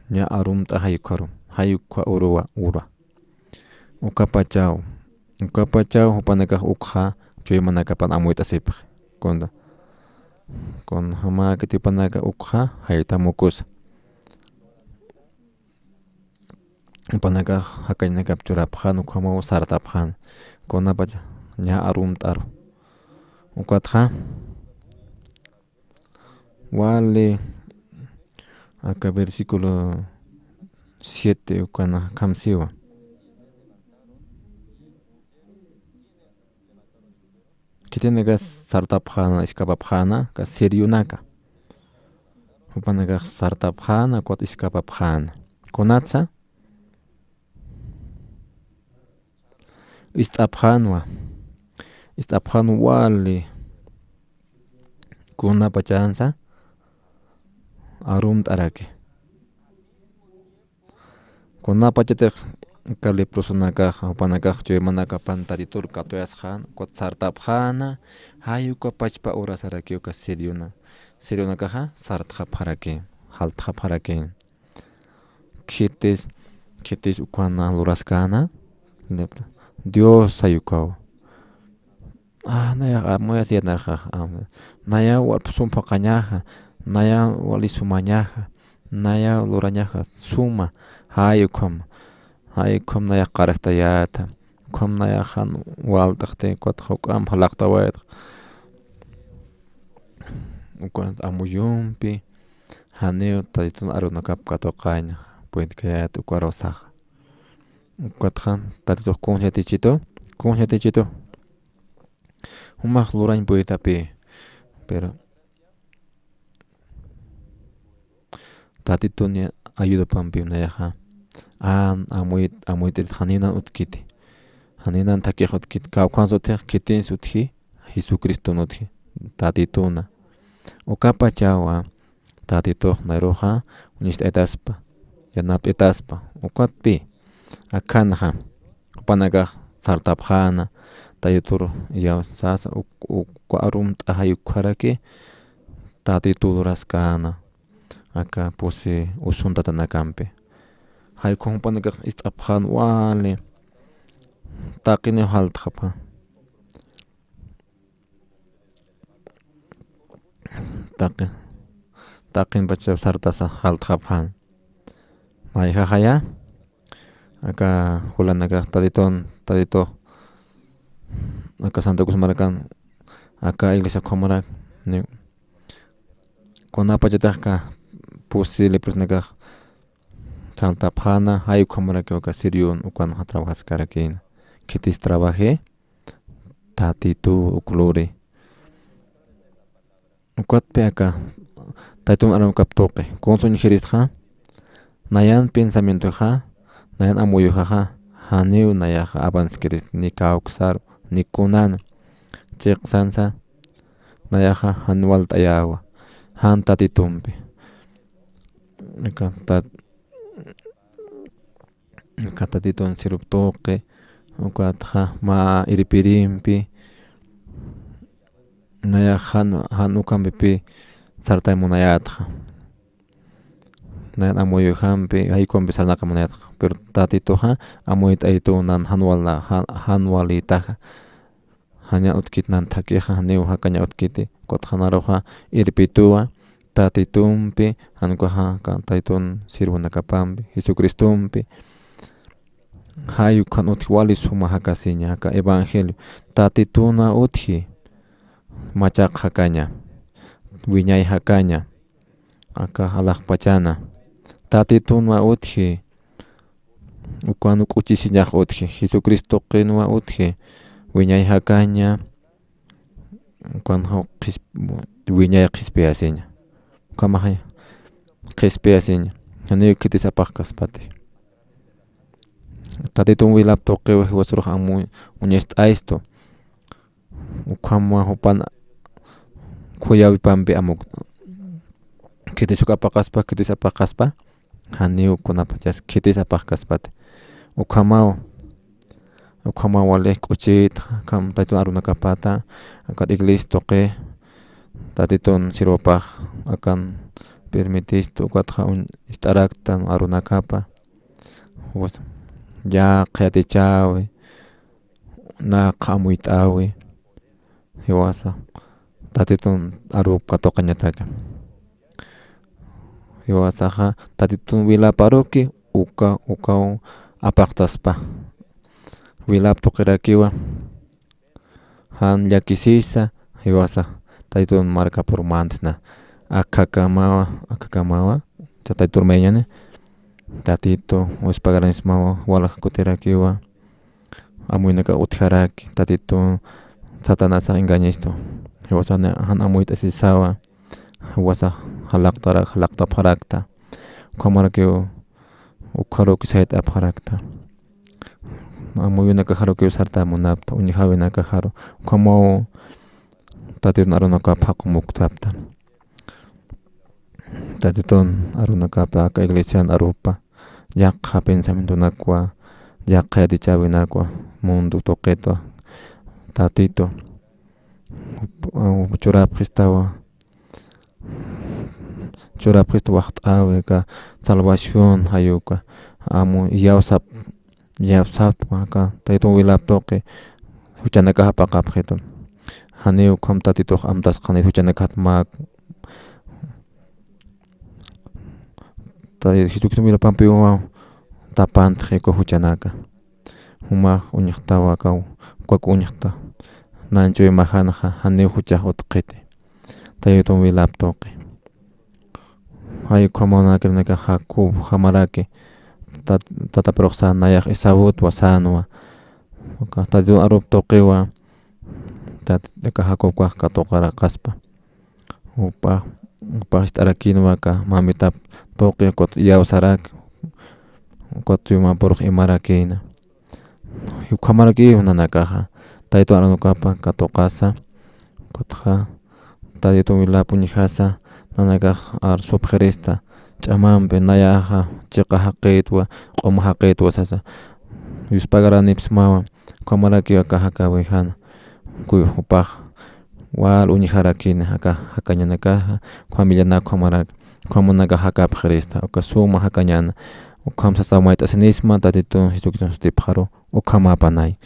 Ña arumt'a jay ukharu, jay ukha uruwa, ura. Ukapachaw, ukapachaw jupanakax ukxa chuymanakapan amuyt'asipxi. Kunta, kunjamäkiti jupanaka ukxa jaytamukusa. Jupanakax jakañanakap churapxän, ukhamaw sartapxän. Kunapacha ña arumt'aru. Ukatxa, wali, aka versículo siete ukan akham siwa. Khitinaka sartapxäna, iskapapxäna, aka sirionaka. Jupanakax sartapxäna, ukat iskapapxäna. Kunatsa, ist'apxänwa. Ist'apxän wali. Kunapachansa arumt'araki. Kunapachatix aka leprosonakax, jupanakax chuymanakapan Tatitur katuyasxän, ukat sartapxäna, jay uka pachpa urasaraki uka siriona, sirionakaxa sartxapxaraki, jaltxapxaraki. Khitis, khitis ukhana luraskäna, lepra. Dios sayukaw. Ah, naya amuyas yanarxax, am, naya wal sum phuqhañaxa, naya wali sumañaxa, naya lurañaxa suma, jay ukham, jay ukham naya qarxtayäta, ukham naya jan walt'axti, ukat juk'amp jalaqtawayta. Ukat amuyumpi, janiw Tatitun arunakap katuqaña, puedkayät ukarusaxa. Ukatxa, Tatitux kunjatichitu, kunjatichitu. Jumax lurañ puytapï, pero Tatitun ayudapampi nayaxa. An, amuyt, amuyt'it janinan utjkiti. Janinan thakix utjkiti. Kawkhans utji, khitins utji, Jesucriston utji. Tatituna. Ukapachawa, Tatitux nayruxa, uñist'aytaspa, yanapt'aytaspa, ukatpï, akhanxa, jupanakax sartapxäna, Tatitur iyawsasa, uk, uk, uka arumt'a jay ukharaki, Tatitu luraskäna, aka pusi usun tatanakampi. Jay ukham jupanakax ist'apxän wali, taqiniw jaltxapxä. Taqi, taqinpachaw sartasa jaltxapxän. Mayjaxaya, aka julanakax Tatitun, Tatitux, aka Santa Cruz markan, aka iglesia ukhamarak, ni, kunapachatix aka pusi leprosonakax sartapxäna, jay ukhamaraki uka sirion ukanxa trabajaskarakïna. Khitis trabajï, Tatitu uk luri. Ukatpï aka, Tatitun arunakap tuqi. Kunsa uñjiristxa, nayan pensamientoxa, nayan amuyuxaxa, janiw nayaxa avanskiristi, ni kawksaru, ni kunan. Chiqsansa, nayaxa jan walt'ayäwa, jan Tatitumpi. Aka tat, aka Tatitun sirup tuqi, ukatxa mä irpirimpi, nayax jan, jan ukampipï sartay munayätxa. Nayan amuyuxampi, jay ukampi sarnaqay munayätxa. Pero Tatituxa amuyt'aytuw nan jan wala, jan, jan walïtaxa. Janiw utjkit nan thakhixa, janiw jakaña utjkiti, ukatxa naruxa irpituwa, Tatitumpi, jan ukaxa, aka Tatitun sirvunakapampi, Jesucristompi. Jay ukhan utji wali suma jakasiña, aka evangelio. Tatituna utji, machaq jakaña, wiñay jakaña, aka alaxpachana. Tatitunwa utji, ukan k'uchisiñax utji, Jesucristo tuqinwa utji, wiñay jakaña, ukan jaw qhisp, wiñay qhispiyasiña. Ukhamaxay qhispiyasiña. Janiw khitis apaxkaspati. Tatitun wilap tuqiw jiwasurux amuy, uñacht'aystu. Ukhamwa jupan khuyawipampi amuk khitis uk apaqaspa, khitis apaqaspa, janiw kunapachas khitis apaqkaspati. Ukhamaw, ukhamaw wali k'uchit, akham Tatitun arunakapata, akat iglesia tuqi, Tatitun sirwapax akan permitistu, ukatxa uñ ist'araktan arunakapa. Yaqha yatichäwi, naqha amuyt'äwi, jiwasa Tatitun arup katuqañataki. Jiwasaxa Tatitun wilap aruki uka, ukaw apaqtaspa. Wilap tuqirakiwa jan llakisisa, jiwasa Tatitun markapur mantsna. Akhakamawa, akhakamawa, cha Tatitur mayañani, Tatitu, uspagaranismawa, walja kutirakiwa, amuynaka utjaraki, Tatitu Satanasax engañistu. Jiwasani jan amuyt'asisawa, jiwasa jalaqtarak, jalaqtapxarakta. Ukhamarakiw ukxaruki sayt'apxarakta. Amuyunakaxarukiw sarta munapta, uñjawinakaxaru. Ukhamaw Tatitun arunakap jaqumuktapta. Tatitun arunakapa aka iglesian arupa, yaqha pensamientonakwa, yaqha yatichäwinakwa, mundo tuqitwa, Tatitu, churapxistawa, churapxista waxt'äwi aka salvación jayuka, amu iyawsap, iyawsapwa aka Tatitun wilap tuqi, juchanakax apaqapxitu. Janiw ukham Tatitux amtasqanit juchanakaxat mä, Jesucristo wilapampiwa tapantxi uka juchanaka. Jumax uñxtawa aka, uka uñxta. Nañ chuy majanxa, janiw juchax utqiti. Tatitun wilap tuqi. Jay ukhamanakarinaka Jacob jamaraki, tat-, tatapirux sänwa, nayax Esautwa sänwa. Uka Tatitun arup tuqiwa, tat-, aka Jacobkax katuqaraqaspa. Jupax, jupax ist'arakinwa aka mamitap tuqi, ukat iyawsarak, ukat chuymampurux imarakïna. Ukhamarakiw nanakaxa, Tatitun arunakapa katuqasa, ukatxa Tatitun wilap uñjasa, nanakax arsupxirista, ch'amampi nayaxa chiqa jaqïtwa, q'uma jaqïtwa sasa, yuspagaränipsmawa, ukhamarakiw aka jakäwixan, kuy jupax wal uñjarakïna, aka jakañanakaxa, familianak ukhamaraki, ukhamanakax jakapxirista, uka suma jakañäna, ukham sasaw mayt'asinisma, Tatitun Jesucristo sutipxaru, ukhamapanay.